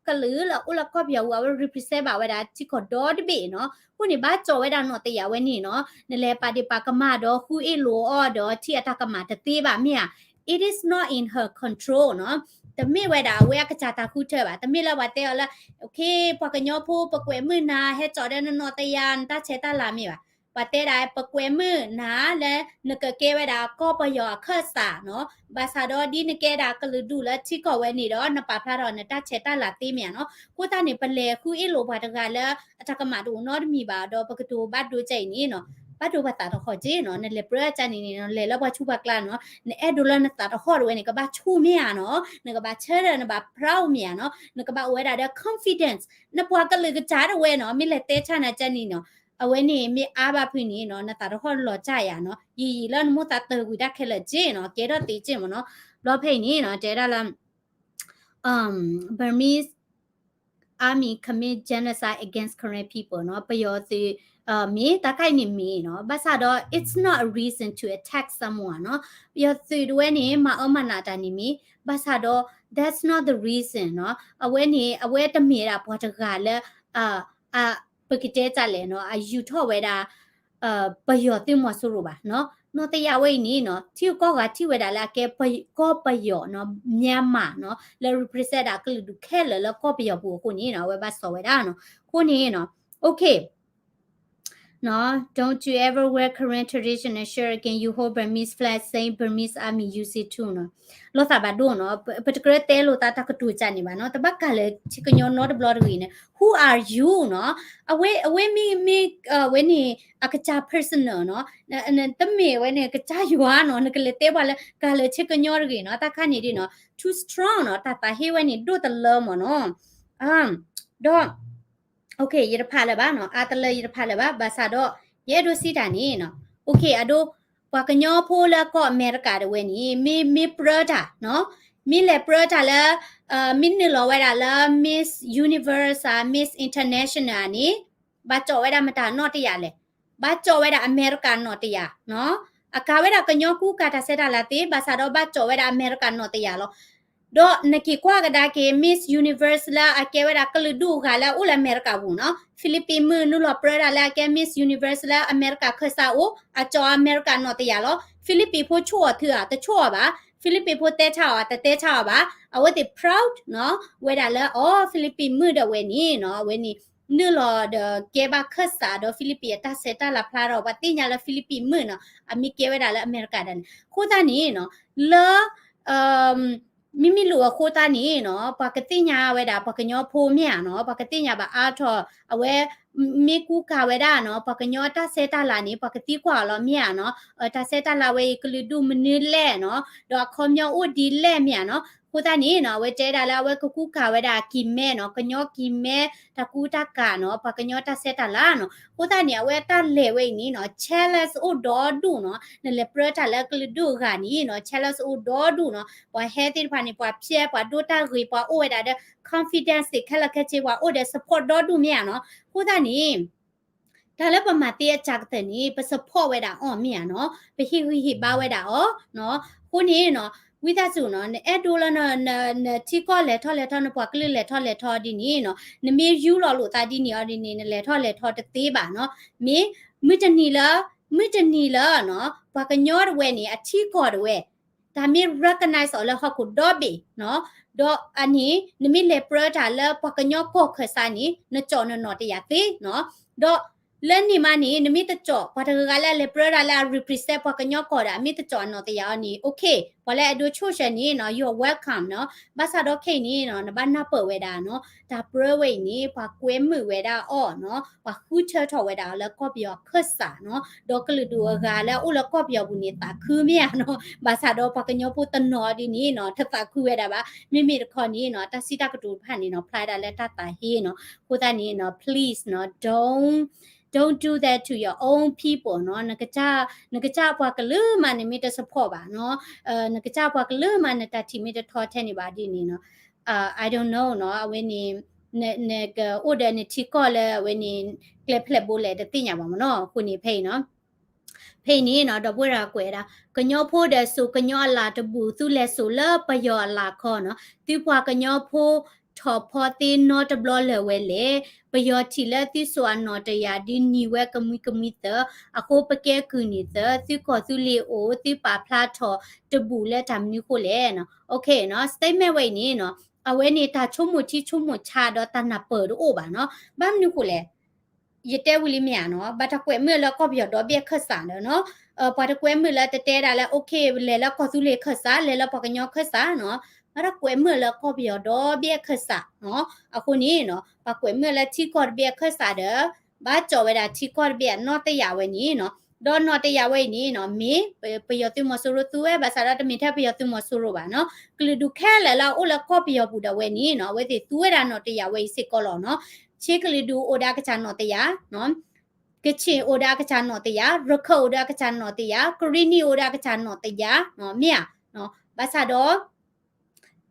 ကလုာ်လၢအိၣ်လၢကီၢ်ပယီၤပူၤ အဝဲ represent ဘၣ်ဝဲဒၣ်ထံကီၢ်ဒီတဘ့ၣ်နီၤ, အဃိန့ၣ် ဘၣ်ကၠီၣ်ဝဲဒၣ်နီၣ်တယာ်ဝဲန့ၣ်နီၤ, နလဲၤပာ်ဒ့ၣ်ပာ်ကမၣ်ဒီးဃုအ့ၣ်လိာ်အီၤဒီးထံၣ်အတၢ်ကမၣ်တသ့ဘၣ်မ့ၢ်ဧါ, it is not in her control နီၤ, တမ့ၢ်ဝဲဒၣ်အဝဲအကစၢ်တၢ်ဃုထၢဘၣ်, တမ့ၢ်လၢပှၤတဲအီၤလၢ okay ပှၤကညီဖိပကွဲးမုာ်နၤ ဟဲကၠီၣ်ဒီးနနီၣ်တယာ် နတၢ်ဆဲးတၢ်လၤမ့ၢ်ဘၣ်, ပှၤတဲဒၣ် ပကွဲးမုာ်နၤလၢ နကကဲဝဲဒၣ်ကီၢ်ပယီၤအခၢၣ်စးနီၤ, ဘၣ်ဆၣ်ဒီးဒ်နကဲဒၣ်ကလုာ်ဒူၣ်လၢထံကီၢ်ဝဲန့ၣ်ဒီး နပာ်ဖျါထီၣ်နတၢ်ဆဲးတၢ်လၤသ့မ့ၢ်ဧါနီၤ, အဃိသတးန့ၣ် ပလဲၤဃုအ့ၣ်လိာ်ပှၤတဂၤလၢအတၢ်ကမၣ်တအိၣ်နီတမံၤဘၣ်ဒီး ပကတိၤဘၣ်ဒိကဲအံၤန့ၣ်နီၤ, ဘၣ်ဒိပသးတဟီၣ်က့နီၤ, နလဲၤပြၢအကန့ၣ်န့ၣ်နီၤ, လဲၤလၢပှၤဆူးပှၤကျါနီၤ, နအဲၣ်ဒိးလၢနသးတဟီၣ်တဝဲန့ၣ် ကဘၣ်ဆူၣ်မ့ၢ်ဧါနီၤ, နကဘၣ်ဆၢထၢၣ် နဘၣ် proud မ့ၢ်ဧါနီၤ, နကဘၣ်အိၣ်ဝဲဒၣ်ဒီး confidence, နပှၤကလုာ်ကစၢ်တဝဲနီၤ, မ့ၢ်လဲၤတဲဆၣ်နၤကန့ၣ်နီၤ, အဝဲန့ၣ်မ့ၢ်အါဘၣ်ဖုန့ၣ်နီၤ, နသးတဟီၣ်လီၤကၢ်ယၤနီၤ, ယံာ်ယံာ်လၢနမိၢ်သးတဂုၤတၢ်ခဲလၢာ်က့နီၤ, ကဲထီၣ်သ့က့မ့ၢ်နီၤ, ဘျီဖဲအံၤန့ၣ်နီၤ, တဲဒၣ်လၢ Burmese army commit genocide against Karen people နီၤ, ပယီၤသုး မ့ၢ်တၢ်ခါအံၤန့ၣ်မ့ၢ်နီၤ, ဘၣ်ဆၣ်ဒီး it's not a reason to attack someone နီၤ, ပယီၤသုးတဝဲန့ၣ် မၤအၢမၤနးတၢ်န့ၣ်မ့ၢ်, ဘၣ်ဆၣ်ဒီး that's not the reason နီၤ, အဝဲန့ၣ် အဝဲတမ့ၢ်ဒၣ်ပှၤတဂၤလၢ ပကတဲတၢ်လဲၣ်နီၤ, အယူၤထီၣ်ဝဲဒၣ် ပယီၤသုးမီၤစိရိၤဘၣ်နီၤ, နီၣ်တယာ်ဝဲအံၤန့ၣ်နီၤ, ထံဂုၤကီၢ်ဂၤထံၣ်ဝဲဒၣ်လၢအကဲကီၢ်ပယီၤနီၤ, Myanmar နီၤ, လၢ represent ဒၣ်ကလုာ်ဒူၣ်ခဲလၢာ်လၢကီၢ်ပယီၤပူၤအဃိန့ၣ်နီၤ, အဝဲဘၣ်စီၤဝဲဒၣ်နီၤ, အဃိန့ၣ်နီၤ, okay နီၤ, don't you ever wear Karen traditional shirt again, you hold Burmese flag, same Burmese army use it too နီၤ, လီၤသးဘၣ်ဒိနီၤ, ပတကြၢးတဲလိာ်သးတၢ်ကတိၤကၢ်န့ၣ်ဘၣ်နီၤ, တဘၣ်ကၢ်လၢဆ့ကညီနီတဘျီတဂ့ၤန့ၣ်, who are you နီၤ, အဝဲ အဝဲမ့ၢ် မ့ၢ် ဝဲန့ၣ် အကစၢ် personal နီၤ, တမ့ၢ်ဝဲန့ၣ် ကစၢ်ယွၤနီၤ, နကလဲၤတဲပှၤလၢကၢ်လၢဆ့ကညီတဂ့ၤနီၤ, တၢ်ခါန့ၣ်ဒ်နီၤ, too strong နီၤ, တၢ်သးဟ့ဝဲန့ၣ်ဒိၣ်တလၢမ့ၢ်နီၤ, ဒီး okay ယတဖးလၢၤဘၣ်နီၤ, အါတလၢယတဖးလၢၤဘၣ်, ဘၣ်ဆၣ်ဒီး ယအဲၣ်ဒိးစံးတၢ်န့ၣ်နီၤ, okay အဒိ ပှၤကညီဖိလၢကီၢ်အမဲရကၤတဝဲန့ၣ် မ့ၢ် မ့ၢ်ပြၢတၢ်နီၤ, မ့ၢ်လဲၤပြၢတၢ်လၢ မ့ၢ်နုာ်လီၤဝဲဒၣ်လၢ Miss Universe ဧါ Miss International န့ၣ် ဘၣ်ကၠီၣ်ဝဲဒၣ်မတၤနီၣ်တယာ်လဲၣ်, ဘၣ်ကၠီၣ်ဝဲဒၣ်အမဲရကၤနီၣ်တယာ်နီၤ, အကါဝဲဒၣ်ကညီကူကၤတၢ်ဆဲးတၢ်လၤသ့, ဘၣ်ဆၣ်ဒီးဘၣ်ကၠီၣ်ဝဲဒၣ်အမဲရကၤနီၣ်တယာ်လီၤ. ဒီးနက့ၤကွၢ်ကဒါက့ၤ Miss Universe လၢအကဲဝဲဒၣ်ကလုာ်ဒူၣ်အဂၤလၢအအိၣ်လၢအမဲရကၤပူၤနီၤ, Philippine မုၣ်နုာ်လီၤပြၢတၢ်လၢအကဲ Miss Universe လၢအမဲရကၤခၢၣ်စးအိၣ်, အကၠီၣ်အမဲရကၤနီၣ်တယာ်လီၤ. Philippine ဖိဆိၣ်အီၤထုဧါ, တဆိၣ်အီၤဘၣ်. Philippine ဖိတဲဆါအီၤ, တတဲဆါအီၤဘၣ်. အဝဲသ့ၣ် proud နီၤ, ဝဲဒၣ်လၢအီၤ Philippine မုၣ်ဒီးဝဲန့ၣ်နီၤ, အဝဲန့ၣ် နုာ်လီၤဒီးကဲဘၣ်ခၢၣ်စးဒီး Philippine အတၢ်ဆဲးတၢ်လၤဖျါထီၣ်, ပှၤသ့ၣ်ညါလၢ Philippine မုၣ်နီၤ, အမ့ၢ်ကဲဝဲဒၣ်လၢအမဲရကၤဒၣ်လဲာ်. အဃိသတးန့ၣ်နီၤ, လၢ မ့မ့ၢ်လိၣ်အဃိသတးန့ၣ်နီၤ, ပှၤကသ့ၣ်ညါဝဲဒၣ် ပှၤကညီဖိမ့ၢ်ဧါနီၤ, ပှၤကသ့ၣ်ညါဘၣ်အါထီၣ်, အဝဲ မ့ၢ်ကူကၤဝဲဒၣ်နီၤ, ပှၤကညီတၢ်ဆဲးတၢ်လၤန့ၣ် ပှၤကသံကွၢ်အီၤလီၤမ့ၢ်ဧါနီၤ, တၢ်ဆဲးတၢ်လၤဝဲအံၤ ကလုာ်ဒူၣ်မနုၤလဲၣ်နီၤ, ဒီးအခီပညီအိၣ်ဒ်လဲၣ်မ့ၢ်ဧါနီၤ. အဃိသတးန့ၣ်နီၤ, အဝဲတဲဒၣ်လၢအဝဲကကူကၤဝဲဒၣ်ကံၢ်မဲနီၤ, ကညီကံၢ်မဲ တၢ်ကူတၢ်ကၤနီၤ, ပှၤကညီတၢ်ဆဲးတၢ်လၤနီၤ. အဃိသတးန့ၣ် အဝဲတၢ်လဲၤဝဲအံၤန့ၣ်နီၤ, challenge အိၣ်ဒီဒူၣ်နီၤ, နလဲၤပြၢတၢ်လၢကလုာ်ဒူၣ်အဂၤန့ၣ်နီၤ, challenge အိၣ်ဒီဒူၣ်နီၤ, ပှၤဟဲသ့ၣ်တဖၣ်န့ၣ် ပှၤဖျဲး ပှၤဒိတၢ်ဂ့ၤ ပှၤအိၣ်ဝဲဒၣ်ဒီး confidence သ့ၣ်ခဲလၢာ်ခဲဆ့ ပှၤအိၣ်ဒီး support ဒီဒူၣ်မ့ၢ်ဧါနီၤ. အဃိသတးန့ၣ် တၢ်လၢပမၤသ့အစှၤကတၢၢ်န့ၣ် ပ support ဝဲဒၣ်အီၤမ့ၢ်ဧါနီၤ, ပဟ့ၣ်ဂံၢ်ဟ့ၣ်ဘါဝဲဒၣ်အီၤနီၤ. အဃိန့ၣ်နီၤ, ဝံသးစူၤနီၤ, နအဲၣ်ဒိးလၢ နထံကီၢ်လဲၤထီၣ်လဲၤထီ နပှၤကလုာ်လဲၤထီၣ်လဲၤထီဒ်န့ၣ်နီၤ, နမ့ၢ်ယူလီၤလိာ်သးဒ်န့ၣ်အီၤဒ်န့ၣ် နလဲၤထီၣ်လဲၤထီတသ့ဘၣ်နီၤ. မ့ၢ်မုၢ်တနံၤလၢ မုၢ်တနံၤလၢနီၤ, ပှၤကညီတဝဲန့ၣ် အထံကီၢ်တဝဲ တၢ်မ့ၢ် recognize အီၤလၢဟီၣ်ခိၣ်ဒီဘ့ၣ်နီၤ, ဒီးအန့ၣ် နမ့ၢ်လဲၤပြၢတၢ်လၢပှၤကညီကီၢ်ခၢၣ်စးန့ၣ် နကၠီၣ်နနီၣ်တယာ်သ့နီၤ. ဒီးလၢန့ၣ်မးန့ၣ် နမ့ၢ်တကၠီၣ် ပှၤတဂၤဂၤလၢအလဲၤပြၢတၢ်လၢအ represent ပှၤကညီကီၢ်ဒီး အမ့ၢ်တကၠီၣ်အနီၣ်တယာ်အီၤန့ၣ် okay, ပှၤလၢအဒိးဆိၣ်ဆၢန့ၣ်နီၤ you're welcome နီၤ. ဘၣ်ဆၣ်ဒီးခဲအံၤန့ၣ်နီၤ နဘၣ်နၢ်ပၢၢ်ဝဲဒၣ်နီၤ တၢ်ပြၢဝဲအံၤန့ၣ် ပှၤကွဲမုာ်ဝဲဒၣ်အီၤနီၤ, ပှၤဃုထၢထီၣ်ဝဲဒၣ်အီၤလၢကီၢ်ပယီၤခၢၣ်စးနီၤ, ဒီးကလုာ်ဒူၣ်အဂၤလၢအအိၣ်လၢကီၢ်ပယီၤပူၤန့ၣ် သးခုမ့ၢ်ဧါနီၤ. ဘၣ်ဆၣ်ဒီးပှၤကညီဖိတနီၤဒ်န့ၣ်နီၤ တသးခုဝဲဒၣ်ဘၣ်. မ့မ့ၢ်တခီန့ၣ်နီၤ တၢ်စံးတၢ်ကတိၤတဖၣ်န့ၣ်နီၤ ဖျါဒၣ်လၢတၢ်သးဟ့နီၤ. အဃိသတးန့ၣ်နီၤ please နီၤ don't, don't do that to your own people နီၤ. နကစၢ်, နကစၢ်ပှၤကလုာ်မးန့ၣ်မ့ၢ်တ support ဘၣ်နီၤ နကစၢ်ပှၤကလုာ်မး နတၢ်ထံၣ်မ့ၢ်တထီထဲန့ၣ်ဘၣ်ဒ်န့ၣ်နီၤ, I don't know နီၤ, အဝဲန့ၣ် နကအိၣ်ဒီးနထံကီၢ်လၢအဝဲန့ၣ် ကျဲဖျဲၣ်ဘိလဲၣ်တသ့ၣ်ညါဘၣ်မ့ၢ်နီၤ, အဃိန့ၣ်ဖဲအံၤနီၤ ဖဲအံၤန့ၣ်နီၤ ဒီပုၢ်ဝဲၢ်ကွဲးဝဲဒၣ် ကညီဖိဒီးစိာ်ကညီအလၤတဘူၣ် သုလဲၤစိာ်လၢပယီၤအလၤခီနီၤ, သုပှၤကညီဖိထီၣ်ဖီသ့နီတဘျီလၢၤဝဲလဲၣ်, ပယီၤထံၣ်လၢသုစိာ်အနီၣ်တယာ်ဒုးနံၤဝဲကမှံကမှံသၢ, အဃိပကဲကုၢ်န့ၣ်သၢ, သုကီၢ်သုလ့ၤအိၣ် သုပာ်ဖျါထီၣ်တဘူၣ်လၢတၢ်မနုၤဃိလဲၣ်နီၤ, အ statement ဝဲအံၤန့ၣ်နီၤ အဝဲန့ၣ်တၢ်ဆိကမိၣ်ထံဆိကမိၣ်ဆးဒီးတၢ်နၢ်ပၢၢ်တအိၣ်ဘၣ်နီၤ, ဘၣ်မနုၤဃိလဲၣ် ယတဲဝံၤလံမ့ၢ်ဧါနီၤ, ဘၣ်တၢ်ကွဲးမုာ်လၢကီၢ်ပယီၤဒီဘ့ၣ်အခၢၣ်စးဒီးနီၤ, ပှၤတကွဲးမုာ်လၢတတဲဒၣ်လၢ okay လဲၤလၢကီၢ်သူလ့ၤခၢၣ်စး လဲၤလၢပှၤကညီခၢၣ်စးနီၤ, ဘၣ်တၢ်ကွဲးမုာ်လၢကီၢ်ပယီၤဒီဘ့ၣ်အခၢၣ်စးနီၤ, အဃိန့ၣ်နီၤ ပှၤကွဲးမုာ်လၢထံကီၢ်တဘ့ၣ်အခၢၣ်စးဒီး ဘၣ်ကၠီၣ်ဝဲဒၣ်ထံကီၢ်တဘ့ၣ်အနီၣ်တယာ်ဝဲန့ၣ်နီၤ, ဒီးနီၣ်တယာ်ဝဲအံၤန့ၣ်နီၤ မ့ၢ်ပယီၤသုးမီၤစိရိၤသူဝဲ ဘၣ်ဆၣ်ဒီးတမ့ၢ်ထဲပယီၤသုးမီၤစိရိၤဘၣ်နီၤ, ကလုာ်ဒူၣ်ခဲလၢာ်လၢအအိၣ်လၢကီၢ်ပယီၤပူၤဒၣ်ဝဲန့ၣ်နီၤ အဝဲသ့ၣ်သူဝဲဒၣ်နီၣ်တယာ်ဝဲအံၤစ့ၢ်ကီးလီၤနီၤ, ခ့ကလုာ်ဒူၣ်အိၣ်ဒီးအကစၢ်နီၣ်တယာ် ကခ့ၣ်အိၣ်ဒီးအကစၢ်နီၣ်တယာ်, ရခၢၣ်အိၣ်ဒီးအကစၢ်နီၣ်တယာ်, ကရံၣ်နံၣ်အိၣ်ဒီးအကစၢ်နီၣ်တယာ်, မ့ၢ်ဧါ, ဘၣ်ဆၣ်ဒီး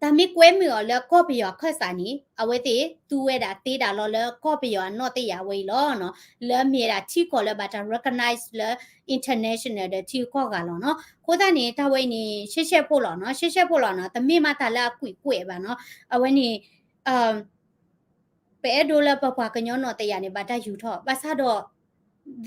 တၢ်မ့ၢ်ကွဲမုာ်အီၤလၢကီၢ်ပယီၤအခၢၣ်စးန့ၣ် အဝဲသ့ၣ်သူဝဲဒၣ်သ့ဒၣ်လီၤလၢကီၢ်ပယီၤအနီၣ်တယာ်ဝဲအံၤလီၤနီၤ, လၢအမ့ၢ်ဝဲဒၣ်ထံကီၢ်လၢဘၣ်တၢ် recognize လၢ international ဒီးထံဂုၤကီၢ်ဂၤလီၤနီၤ, အဃိသတးန့ၣ် တၢ်ဝဲအံၤန့ၣ် ရှဲရှဲဖိလီၤနီၤ, ရှဲရှဲဖိလီၤနီၤ, တမ့ၢ်မးတၢ်လၢအကွံာ်ကွဲးဘၣ်နီၤ, အဝဲန့ၣ် ပအဲၣ်ဒိးလၢပပှၤကညီနီၣ်တယာ်န့ၣ် ဘၣ်တၢ်ယူၤထီၣ် ဘၣ်ဆၣ်ဒီး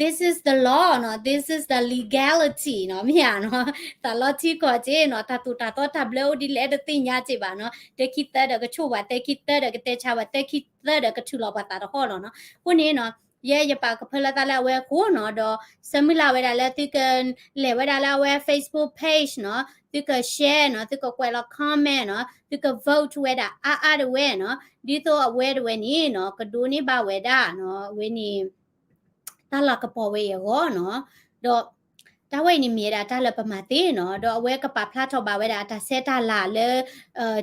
this is the law နီၤ, this is the legality နီၤ, မ့ၢ်ဧါနီၤ, တၢ်လီၤထံကီၢ်က့နီၤ, တၢ်သိၣ်တၢ်သီတၢ်ဘျၢအိၣ်ဒ်လဲၣ်တသ့ၣ်ညါက့ဘၣ်နီၤ, တဲခံသၢဒီးကဆိၣ်ဘၣ်, တဲခံသၢဒီးကတဲဆါဘၣ်, တဲခံသၢဒီးကထုးလီၤပှၤသးတဟီၣ်လီၤနီၤ, အဃိန့ၣ်နီၤ ယဲယပာ်ကဖၢလၢသးလၢအဝဲအဃိနီၤ, ဒီးဆၢမုၢ်လၢ်ဝဲဒၣ်လၢသုကလဲၤဝဲဒၣ်လၢအဝဲ Facebook page နီၤ, သုက share နီၤ, သုကကွဲးလီၤ comment နီၤ, သုက vote ဝဲဒၣ်အါအါတဝဲနီၤ, ဒ်သိးအဝဲတဝဲန့ၣ်နီၤ ကဒိးန့ၢ်ဘၣ်ဝဲဒၣ်နီၤ အဝဲန့ၣ် တၢ်လၤကပီၤဝဲအံၤအဂီၢ်နီၤ, ဒီးတၢ်ဝဲအံၤန့ၣ်မ့ၢ်ဝဲဒၣ်တၢ်လၢပမၤသ့နီၤ, ဒီးအဝဲကပာ်ဖျါထီၣ်ဘၣ်ဝဲဒၣ်တၢ်ဆဲးတၢ်လၤလၢ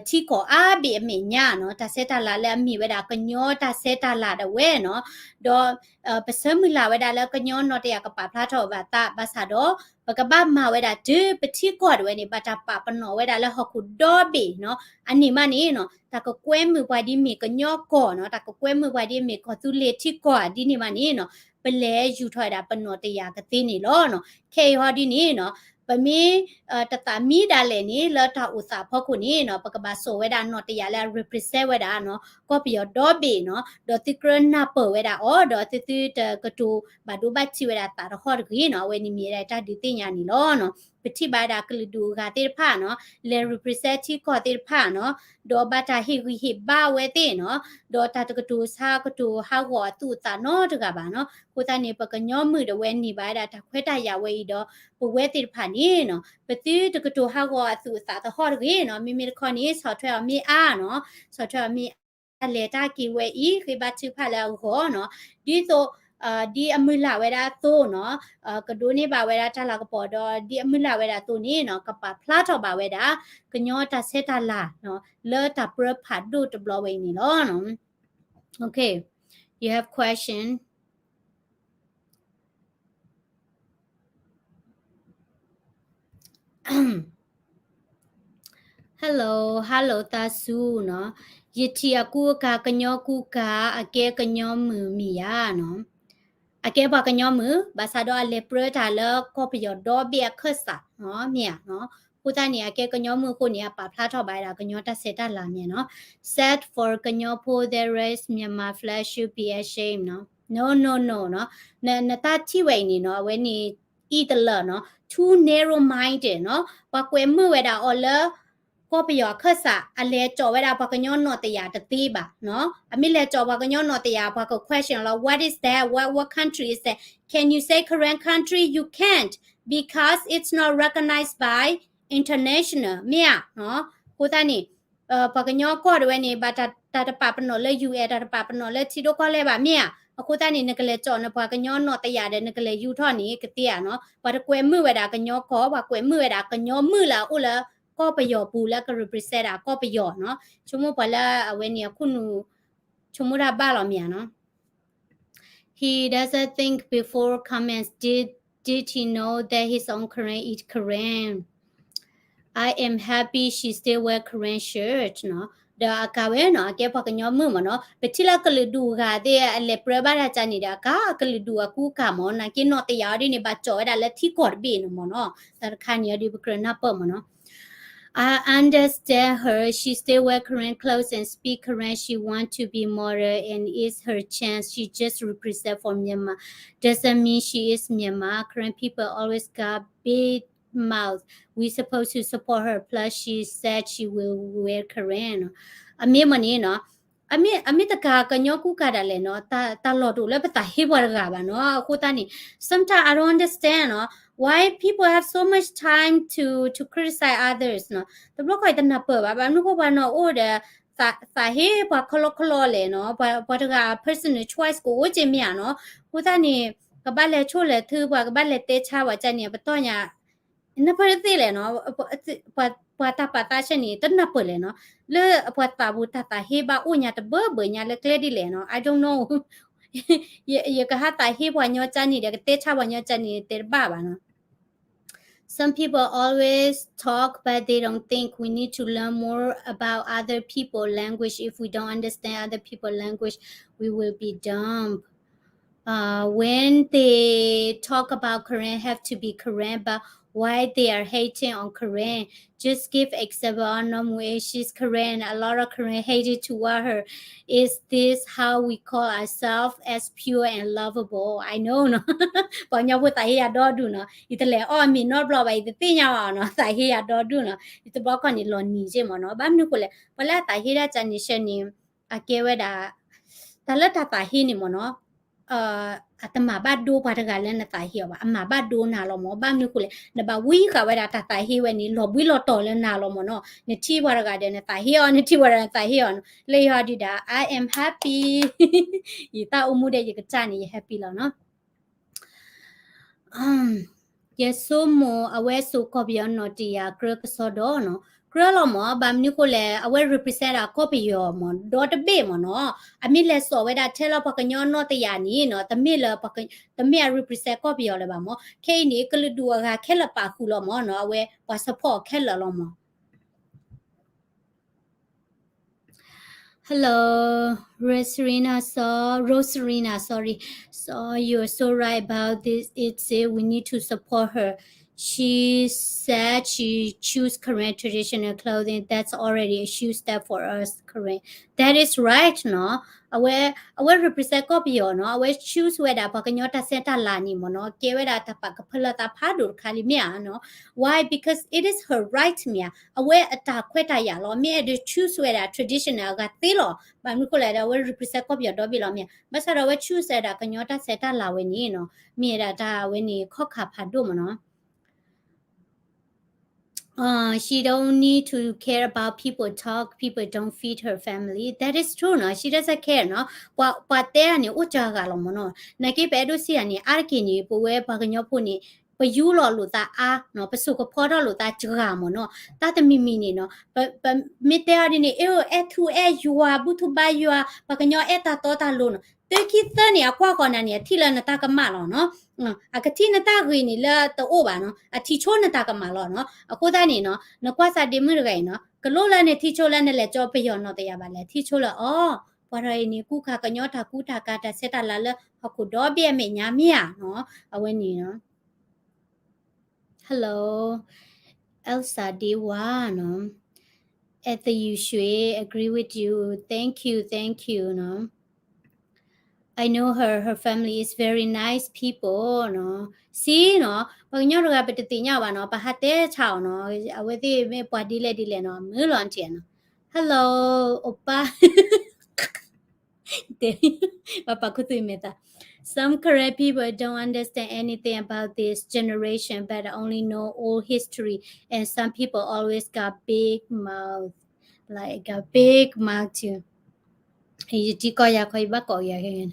ထံကီၢ်အါဘ့ၣ်အမဲာ်ညါနီၤ, တၢ်ဆဲးတၢ်လၤလၢအမ့ၢ်ဝဲဒၣ်ကညီတၢ်ဆဲးတၢ်လၤဒၣ်ဝဲနီၤ, ဒီး ပဆၢမုၢ်လၢ်ဝဲဒၣ်လၢကညီနီၣ်တယာ်ကပာ်ဖျါထီၣ်ဘၣ်သး ဘၣ်ဆၣ်ဒီး ပကဘၣ်မၤဝဲဒၣ်တုၤပထံကီၢ်တဝဲန့ၣ် ဘၣ်တၢ်ပာ်ပနီၣ်ဝဲဒၣ်လၢဟီၣ်ခိၣ်ဒီဘ့ၣ်နီၤ, အန့ၣ်မးန့ၣ်နီၤ တၢ်ကကွဲမုာ်ပှၤဒ်မ့ၢ်ကညီကီၢ်နီၤ, တၢ်ကကွဲမုာ်ပှၤဒ်မ့ၢ်ကီၢ်သူလ့ၤထံကီၢ်ဒ်န့ၣ်မးန့ၣ်နီၤ, ပလဲၤယူၤထီၣ်ဝဲဒၣ်ပနီၣ်တယာ်ကသ့န့ၣ်လီၤနီၤ. ခဲအံၤဟီဒ်န့ၣ်နီၤ ပမ့ၢ် တသးမံဒၣ်လဲာ်န့ၣ် လၢတၢ်အိၣ်သးဖီခိၣ်န့ၣ်နီၤ ပကဘၣ်စိာ်ဝဲဒၣ်နီၣ်တယာ်လၢအ represent ဝဲဒၣ်နီၤ ကီၢ်ပယီၤဒီဘ့ၣ်နီၤ, ဒီးသုကြၢးနၢ်ပၢၢ်ဝဲဒၣ်အီၤ ဒီးသုသုတကတိၤဘၣ်ဒိဘၣ်ထံးဝဲဒၣ်သးတဟီၣ်တဂ့ၤနီၤ, အဝဲန့ၣ်မ့ၢ်ဝဲဒၣ်တၢ်ဒုးသ့ၣ်ညါန့ၣ်လီၤနီၤ. ပထံၣ်ဘၣ်ဝဲဒၣ်ကလုာ်ဒူၣ်အဂၤသ့ၣ်တဖၣ်နီၤ လဲၤ represent ထံကီၢ်သ့ၣ်တဖၣ်နီၤ, ဒီးဘၣ်တၢ်ဟ့ၣ်ဂံၢ်ဟ့ၣ်ဘါဝဲသ့ၣ်နီၤ, ဒီးတၢ်တကတိၤဆါကတိၤဟးဂီၤအသူၣ်အသးနီတဂၤဘၣ်နီၤ. အဃိသတးန့ၣ် ပကညီမုၣ်ဒၣ်ဝဲန့ၢ်ဘၣ်ဝဲဒၣ်တၢ်ခွဲးတၢ်ယာ်ဝဲအံၤဒီး ပဝဲသ့ၣ်တဖၣ်န့ၣ်နီၤ ပသုတကတိၤဟးဂီၤအသူၣ်အသးသဟီၣ်တဂ့ၤနီၤ. မ့မ့ၢ်တခီန့ၣ် ဆီၣ်ထွဲအီၤမ့ၢ်အါနီၤ, ဆီၣ်ထွဲအီၤမ့ၢ်အါ လဲၤတၢ်က့ၤဝဲအံၤ ဃ့ဘါထုကဖၣ်လၢအဂီၢ်နီၤ, ဒ်သိး ဒ်အမုၢ်လၢ်ဝဲဒၣ်အသိးနီၤ ကဒိးန့ၢ်ဘၣ်ဝဲဒၣ်တၢ်လၤကပီၤဒီး ဒ်အမုၢ်လၢ်ဝဲဒၣ်အသိးန့ၣ်နီၤ ကပာ်ဖျါထီၣ်ဘၣ်ဝဲဒၣ် ကညီတၢ်ဆဲးတၢ်လၤနီၤ လၢတၢ်ပြၢဖးဒိၣ်တဘျီဝဲအံၤန့ၣ်လီၤ. Okay, you have question? Hello, hello သးစူၤနီၤ, ယထံၣ်အကူအကၤ ကညီကူကၤ အကဲကညီမုၣ်မ့ၢ်ဧါနီၤ, အကဲပှၤကညီမုၣ် ဘၣ်ဆၣ်ဒီးအလဲၤပြၢတၢ်လၢကီၢ်ပယီၤဒီဘ့ၣ်အခၢၣ်စးနီၤ မ့ၢ်ဧါနီၤ, အဃိသတးန့ၣ် အကဲကညီမုၣ်အဃိန့ၣ် အပာ်ဖျါထီၣ်ဘၣ်ဝဲဒၣ်ကညီတၢ်ဆဲးတၢ်လၤမ့ၢ်ဧါနီၤ. Sad for ကညီဖိ that raise Myanmar flag should be ashamed နီၤ. No, no, no နီၤ, နတၢ်ထံၣ်ဝဲအံၤန့ၣ်နီၤ အဝဲန့ၣ် အံၣ်တလၢာ်နီၤ, too narrow minded နီၤ, ပှၤကွဲးမုာ်ဝဲဒၣ်အီၤလၢ ကီၢ်ပယီၤအခၢၣ်စး အလဲၤကၠီၣ်ဝဲဒၣ်ပှၤကညီနီၣ်တယာ်တသ့ဘၣ်နီၤ, အမ့ၢ်လဲၤကၠီၣ်ပှၤကညီနီၣ်တယာ် ပှၤက question လီၤ what is that, what, what country is that, can you say Karen country, you can't, because it's not recognized by international မ့ၢ်ဧါနီၤ, အဃိသတးန့ၣ် ပှၤကညီကီၢ်တဝဲန့ၣ် ဘၣ်တၢ်တပာ်ပနီၣ်လၢ UN တၢ်တပာ်ပနီၣ်လၢထံဒိၣ်ကီၢ်လဲၢ်ဘၣ်မ့ၢ်ဧါ, အဃိသတးန့ၣ် နကလဲၤကၠီၣ်န့ၢ်ပှၤကညီနီၣ်တယာ်ဒီး နကလဲၤယူၤထီၣ်န့ၣ် ကသ့ဧါနီၤ, ပှၤတကွဲးမုာ်ဝဲဒၣ်ကညီကီၢ်, ပှၤကွဲးမုာ်ဝဲဒၣ်ကညီမုၣ်လၢအအိၣ်လၢကီၢ်ပယီၤပူၤလၢက represent ဒၣ်ကီၢ်ပယီၤနီၤ, ဆိကမိၣ်ပှၤလၢအဝဲန့ၣ်အခိၣ်နူာ် ဆိကမိၣ်တၢ်ဘၣ်လီၤမ့ၢ်ဧါနီၤ. He doesn't think before comments. Did, did he know that his own Karen eat Karen? I am happy she still wear Karen shirt နီၤ. ဒီးအကးဝဲနီၤ အကဲပှၤကညီမုၣ်မ့ၢ်နီၤ, ပထံၣ်လၢကလုာ်ဒူၣ်ဂၤသ့ၣ် အလဲၤပြၢဘၣ်တၢ်ကါန့ၣ်ဒီး အကါကလုာ်ဒူၣ်အကူအကၤမ့ၢ် နာ်က့နီၢ်တယာ်အီၤဒ်န့ၣ် ဘၣ်ကၠီၣ်ဝဲဒၣ်လၢထံကီၢ်တဘ့ၣ်န့ၣ်မ့ၢ်နီၤ. တၢ်တခါန့ၣ်အီၤဒ်ပကြၢးနၢ်ပၢၢ်မ့ၢ်နီၤ. I understand her. She still wear Karen clothes and speak Karen. She want to be model and it's her chance. She just represent for Myanmar. Doesn't mean she is Myanmar. Karen people always got big mouth. We supposed to support her. Plus, she said she will wear Karen. အမ့ၢ်မ့ၢ်န့ၣ်နီၤ, အမ့ၢ် အမ့ၢ်တကးကညီကူကၤဒၣ်လဲာ်နီၤ, တၢ် တၢ်လီၢ်တအိၣ်လၢပသးဟ့ပှၤတဂၤဘၣ်နီၤ. အဃိသတးန့ၣ် sometimes I don't understand နီၤ, why people have so much time to to criticize others နီၤ. တဘျီခီၣ်အံၤတနၢ်ပၢၢ်ဘၣ် ဘၣ်မနုၤဃိပှၤနီၢ်အိၣ်ဒီး သး သးဟ့ပှၤခီလီခီလီလဲၣ်နီၤ, ပှၤ ပှၤတဂၤ personal choice ကအိၣ်က့မ့ၢ်ဧါနီၤ. အဃိသတးန့ၣ် ကဘၣ်လဲၤဆိၣ်လဲၤထုပှၤ ကဘၣ်လဲၤတဲဆါပှၤကါန့ၣ် ပတီၢ်ညါ နၢ်ပၢၢ်တသ့လဲၣ်နီၤ, ပှၤ ပှၤတၢ်ပာ်သးဆၢန့ၣ် တနၢ်ပၢၢ်လဲၣ်နီၤ, လၢပှၤသးပူၤတၢ်သးဟ့ဘၣ်အိၣ်ညါတဘၢဘၢညါလၢကျဲဒ်လဲၣ်နီၤ, I don't know. ယ ယကဟးသးဟ့ပှၤညီကါန့ၣ်ဒီး ကတဲဆါပှၤညီကါန့ၣ် တဲတဘၣ်ဘၣ်နီၤ. Some people always talk, but they don't think. We need to learn more about other people' language. If we don't understand other people' language, we will be dumb. Uh, when they talk about Karen, have to be Karen, but why they are hating on Karen? Just give example on Normu. She's Karen. A lot of Karen hated toward her. Is this how we call ourselves as pure and lovable? I know, no. ပှၤကညီဖိသးဟ့ယၤဒီဒူၣ်နီၤ, ယတလဲၤအီၣ်မ့ၤနီတဘျီဘၣ်, ယတသ့ၣ်ညါဘၣ်နီၤ, သးဟ့ယၤဒီဒူၣ်နီၤ, ယတဘျီခီန့ၣ်လီၤနံၤက့မ့ၢ်နီၤ, ဘၣ်မနုၤဃိလဲၣ်, ပှၤလၢအသးဟ့ဒၣ်ကါန့ၣ်ဆၢန့ၣ် အကဲဝဲဒၣ် တၢ်လၢတၢ်သးဟ့န့ၣ်မ့ၢ်နီၤ, အတမၤဘၣ်ဒိပှၤတဂၤလၢနသးဟ့အီၤဘၣ်, အမၤဘၣ်ဒိနၤလီၤမ့ၢ်, ဘၣ်မနုၤဃိလဲၣ်, နဘၣ်ဝံဃာ်ဝဲဒၣ်တၢ်သးဟ့ဝဲန့ၣ် လီၤဘှံးလီၤတီၤလၢနၤလီၤမ့ၢ်နီၤ, နထံၣ်ပှၤတဂၤဒီးနသးဟ့အီၤ, နထံၣ်ပှၤတဂၤနသးဟ့အီၤ, လၢယဟီဒုဒၣ် I am happy, ယတၢ်အိၣ်မူဒီးယကစၢ်န့ၣ် ယ happy လီၤနီၤ. ယဆိကမိၣ်အဝဲစိာ်ကီၢ်ပယီၤနီၢ်တယၢ်ကြၢးကစီဒီနီၤ, ကြၢးလီၤမ့ၢ်, ဘၣ်မနုၤဃိလဲၣ်, အဝဲ represent ဒၣ်ကီၢ်ပယီၤမ့ၢ် ဒီတဘ့ၣ်မ့ၢ်နီၤ, အမ့ၢ်လဲၤစိာ်ဝဲဒၣ်ထဲလၢပှၤကညီနီၢ်တယၢ်န့ၣ်နီၤ, တမ့ၢ်လၢ တမ့ၢ်အ represent ကီၢ်ပယီၤလၢၤဘၣ်မ့ၢ်, ခဲအံၤန့ၣ် ကလုာ်ဒူၣ်အဂၤခဲလၢာ်ပာ်ဃုာ်လီၤမ့ၢ်နီၤ, အဝဲပှၤ support ခဲလၢာ်လီၤမ့ၢ်. Hello, Roserina, so Roserina, sorry. So you're so right about this. It's uh, we need to support her. She said she choose Karen traditional clothing. That's already a huge step for us, Karen. That is right, no? အဝဲ အဝဲ represent ကီၢ်ပယီၤနီၤ, အဝဲ choose ဝဲဒၣ်ပှၤကညီတၢ်ဆဲးတၢ်လၤန့ၣ်မ့ၢ်နီၤ, ကဲဝဲဒၣ်တၢ်ပာ်ကဖၢလၢသးဖးဒိၣ်တခါလံမ့ၢ်ဧါနီၤ. Why? Because it is her right မ့ၢ်ဧါ, အဝဲအတၢ်ခွဲးတၢ်ယာ်လီၤ, မ့ၢ်အဲၣ်ဒိး choose ဝဲဒၣ် traditional အဂၤသ့လီၤ, ဘၣ်မနုၤဃိလဲၣ်ဒီး အဝဲ represent ကီၢ်ပယီၤဒီဘ့ၣ်လီၤမ့ၢ်ဧါ, ဘၣ်ဆၣ်ဒီးအဝဲ choose ဝဲဒၣ်ကညီတၢ်ဆဲးတၢ်လၤဝဲန့ၣ်နီၤ, မ့ၢ်ဝဲဒၣ်တၢ်ဝဲန့ၣ် ခီၣ်ခါဖးဒိၣ်မ့ၢ်နီၤ. Uh, she don't need to care about people talk, people don't feed her family. That is true နီၤ, she doesn't care နီၤ, ပှၤ ပှၤတဲန့ၣ် အိၣ်စှၤဂၤလီၤမ့ၢ်နီၤ, နာ်က့ပအဲၣ်ဒိးစံးယၤန့ၣ် အါတက့ၢ်န့ၣ် ပဝဲပှၤကညီဖိန့ၣ် ပယူလီၤလိာ်သးအါနီၤ, ပစိာ်ကဖီထီၣ်လိာ်သးစှၤမ့ၢ်နီၤ, တၢ်တမံၤမံၤန့ၣ်နီၤ, ပ ပမ့ၢ်တဲအီၤဒ်န့ၣ် အဲၣ် အဲၣ်ထူအဲၣ်ယွၤ ဘူၣ်ထူဘါယွၤ, ပှၤကညီအဲၣ်တၢ်တီတၢ်လိၤနီၤ, တုၤခံသၢနံၣ်အကွၢ်ဃီၤနၤန့ၣ် အထံၣ်လၢနတၢ်ကမၣ်လီၤနီၤ. အကထံၣ်နတၢ်ဂ့ၤန့ၣ်လၢတအိၣ်ဘၣ်နီၤ, အထံၣ်ဆိနတၢ်ကမၣ်လီၤနီၤ. အဃိသတးန့ၣ်နီၤ, နကွၢ်စၢ်ဒ့မုၣ်တဂၤအံၤနီၤ, ကလိၣ်လၢနထံၣ်ဆိလၢနလဲၤကၠီပယီၤနီၢ်တယၢ်ဘၣ်လဲၣ်, ထံၣ်ဆိလၢအီၤ, ပှၤတဂၤအံၤန့ၣ် ကူကၤကညီတၢ်ကူတၢ်ကၤတၢ်ဆဲးတၢ်လၤလၢဟီၣ်ခိၣ်ဒီဘ့ၣ်အမဲာ်ညါမ့ၢ်ဧါနီၤ, အဝဲန့ၣ်နီၤ. Hello, Elsa Dewa နီၤ. As usual, agree with you. Thank you, thank you နီၤ. I know her, her family is very nice people နီၤ. See နီၤ, ပှၤကညီတဂၤပတသ့ၣ်ညါဘၣ်နီၤ, ပဟးတဲဆါအီၤနီၤ, အဝဲသ့ၣ်မ့ၢ်ပှၤဒ်လဲၣ်ဒ်လဲၣ်နီၤ, မုၢ်လီၤထံးနီၤ. Hello, အိၣ်ပၢ် တဲ, ပှၤပာ်ခူသူၣ်မဲာ်သး. Some Karen people don't understand anything about this generation, but only know old history, and some people always got big mouth, like got big mouth too. ယထံကီၢ်ယၤခီ ယဘၣ်ကိးယၤခဲန့ၣ်,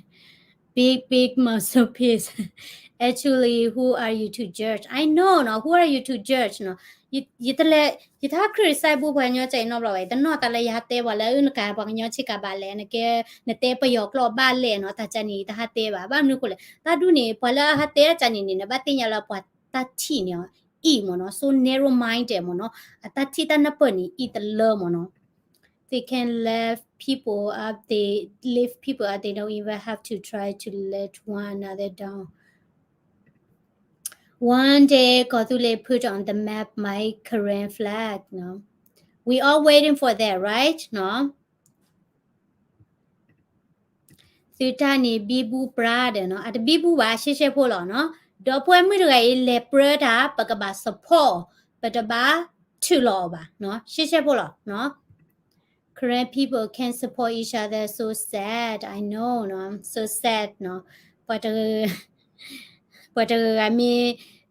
big big mouth so peace. Actually, who are you to judge? I know နီၤ, who are you to judge နီၤ. ယတလဲၤ ယတဟး criticize ဘူၣ်ပှၤကညီကဲအံၤနီတဘျီဘၣ်, ယတနီၢ်သးလၢယဟးတဲပှၤလၢ အၢ နကၤပှၤကညီဆ့ကၤဘၣ်လဲၣ်, နကဲ နတဲပယီၤကျိာ်ဘၣ်လဲၣ်နီၤ, တၢ်ကၢ်န့ၣ် ယတဟးတဲဘၣ်. ဘၣ်မနုၤဃိလဲၣ်, တၢ်ဒ်န့ၣ် ပှၤလၢအဟးတဲတၢ်ကၢ်န့ၣ်န့ၣ် နဘၣ်သ့ၣ်ညါလၢပှၤတၢ်ထံၣ်န့ၣ် အံၤမ့ၢ်နီၤ, so narrow minded မ့ၢ်နီၤ, အတၢ်ထံၣ်တၢ်နၢ်ပၢၢ်န့ၣ် အံၤတလၢမ့ၢ်နီၤ. They can lift people up, they lift people up, they don't even have to try to let one another down. One day, ကီၢ်သူလ့ၤ put on the map my Karen flag, no? We all waiting for that, right? နီၤ, သုတၢ်န့ၣ် ဘံဘူပြါဒီးနီၤ, အတဘံဘူဘၣ် ရှဲရှဲဖိလီၤနီၤ. ဒီပုၢ်ဝဲၢ်မုၣ်တဂၤအံၤ လဲၤပြၢတၢ် ပကဘၣ် support, ပတဘၣ်ထုးလီၤအီၤဘၣ်နီၤ, ရှဲရှဲဖိလီၤနီၤ. Karen people can't support each other, so sad, I know, နီၤ, so sad နီၤ. ပှၤတဂၤ ပှၤတဂၤဂၤမ့ၢ်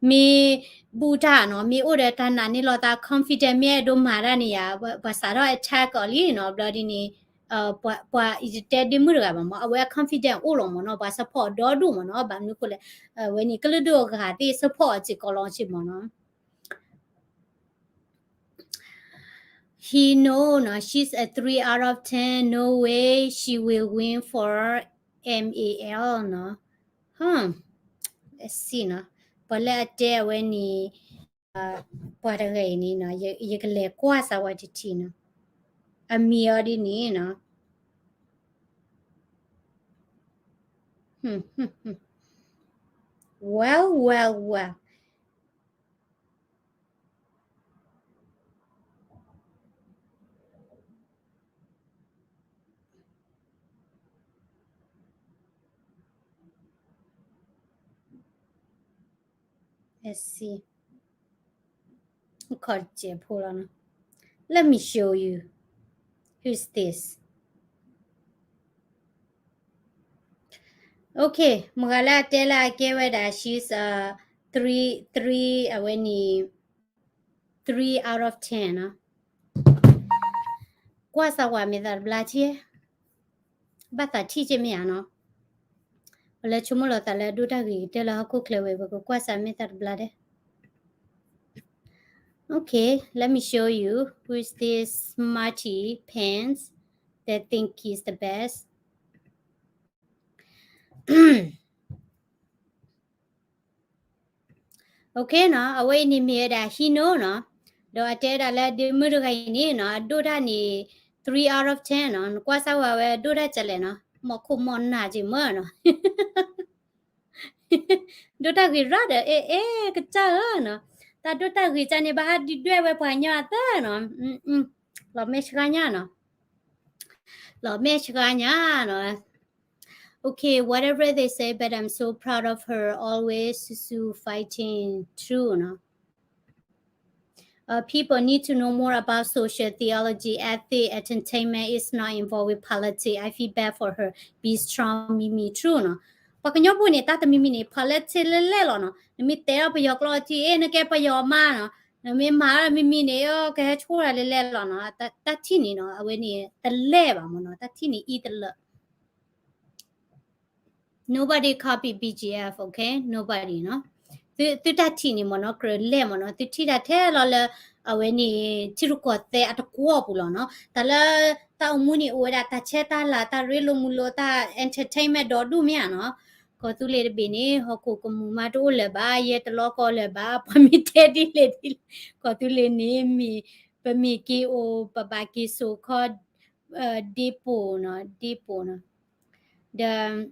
မ့ၢ်ဘူၣ်တၢ်နီၤ, မ့ၢ်အိၣ်ဒီးတၢ်နာ်န့ၢ်လီၤသး confident မ့ၢ်အဲၣ်ဒိးမၤတၢ်န့ၣ်ယါ, ပှၤစးထီၣ် attack အီၤလံနီၤ, ဘျီဒ်န့ၣ် ပှၤ ပှၤတဲဒ့မုၣ်တဂၤဘၣ်မ့ၢ်, အဝဲ confident အိၣ်လီၤမ့ၢ်နီၤ, ပှၤ support ဒီဒူၣ်မ့ၢ်နီၤ, ဘၣ်မနုၤဃိလဲၣ်, အဝဲန့ၣ် ကလုာ်ဒူၣ်အဂၤသ့ၣ် support အစ့ၢ်ကီးလီၤစ့ၢ်မ့ၢ်နီၤ. He know, no, she's a three out of ten. No way she will win for M A L, no. Huh. Let's see, no. ပှၤလၢအတဲအဝဲန့ၣ် ပှၤတဂၤအံၤန့ၣ်နီၤ, ယကလဲၤကွၢ်စးဝဲတထံၣ်နီၤ, အမံၤအီၤဒ်န့ၣ်နီၤ. Well, well, well. Let's see. ခီၣ်စဲးဖိလီၤနီၤ. Let me show you. Who's this? Okay, မုၢ်ဂၤလၢအတဲလၢအကဲဝဲဒၣ် she's a three, three, အဝဲန့ၣ် three out of ten နီၤ. ကွၢ်စၢ်ဝဲမ့ၢ်သးတဘျါထံ, ဘၣ်သးထံၣ်က့မ့ၢ်ဧါနီၤ. ပလဲၤဆိကမိၣ်လီၤသးလၢအဒိၣ်တၢ်ဂ့ၤကတၢၢ်လၢဟီၣ်ခိၣ်ချၢဝဲ, ပကကွၢ်စၢ်မ့ၢ်သးတဘျါဒဲး. Okay, let me show you who is this smarty pants that think he's the best. Okay နီၤ, အဝဲအံၤန့ၣ်မ့ၢ်ဝဲဒၣ် Hino နီၤ, ဒီးအတဲဒၣ်လၢဒ့မုၣ်တဂၤအံၤန့ၣ်နီၤ, အဒိၣ်တၢ်န့ၣ် three out of ten နီၤ, နကွၢ်စၢ်ဝဲအဝဲဒိၣ်တၢ်ကလဲၣ်နီၤ, မီၢ်ခိၣ်မီၢ်နၢ်က့မ့ၢ်နီၤ. ဒိၣ်တၢ်ဂ့ၤရၣ်ဒီး အဲ အဲ ကစၢ်ဧၢနီၤ, တၢ်ဒိၣ်တၢ်ဂ့ၤကန့ၣ် ဘၣ်ဟးဒုၣ်ဒွဲၣ်ဝဲပှၤကညီအသၢနီၤ, လီၤမဲာ်ဆှါညါနီၤ, လီၤမဲာ်ဆှါညါနီၤ. Okay, whatever they say, but I'm so proud of her, always Susu fighting, true နီၤ. Uh, people need to know more about social theology, ethic, entertainment is not involved with politics. I feel bad for her. Be strong, Mimi, true နီၤ. ပှၤကညီဖိန့ၣ် တၢ်တမံၤမံၤန့ၣ် politics လဲၣ်လဲၣ်လီၤနီၤ. နမ့ၢ်တဲအီၤပယီၤကျိာ်ထံ အဲ နကဲပယီၤမါနီၤ. နမ့ၢ်မၤအီၤမံၤမံၤန့ၣ် ကဟဲဆိၣ်တၢ်လဲၣ်လဲၣ်လီၤနီၤ. တၢ်ထံၣ်န့ၣ်နီၤ အဝဲန့ၣ် တလဲၢ်ဘၣ်မ့ၢ်နီၤ. တၢ်ထံၣ်န့ၣ်အံၤတလၢာ် Nobody copy B G F, okay? Nobody နီၤ. သုတၢ်ထံၣ်န့ၣ်မ့ၢ်နီၤ ကြၢးလဲၢ်မ့ၢ်နီၤ. သုထံၣ်တၢ်ထဲလီၤလၢ အဝဲန့ၣ် ထံရူၢ်ကီၢ်သဲးအတကွီၢ်ပူၤလီၤနီၤ. တၢ်လၢတၢ်အိၣ်မူန့ၣ် အိၣ်ဝဲဒၣ်တၢ်ဆဲးတၢ်လၤ တၢ်ရ့လိာ်မုာ်လိာ် တၢ် entertainment ဒီဒူၣ်မ့ၢ်ဧါနီၤ. ကီၢ်သူလ့ၤတဘ့ၣ်န့ၣ် ဟီၣ်ခိၣ်ကမူၤမးတအိၣ်လၢၤဘၣ်, ယဲတလီကီၢ်လၢၤဘၣ်, ပှၤမ့ၢ်တဲဒ်လဲၣ်ဒ်လဲၣ်. ကီၢ်သူလ့ၤန့ၣ် မ့ၢ် ပမ့ၢ်က့ၤအိၣ် ပဘၣ်က့ၤစိာ်ခီ ဒ့ပိာ်နီၤ, ဒ့ပိာ်နီၤ.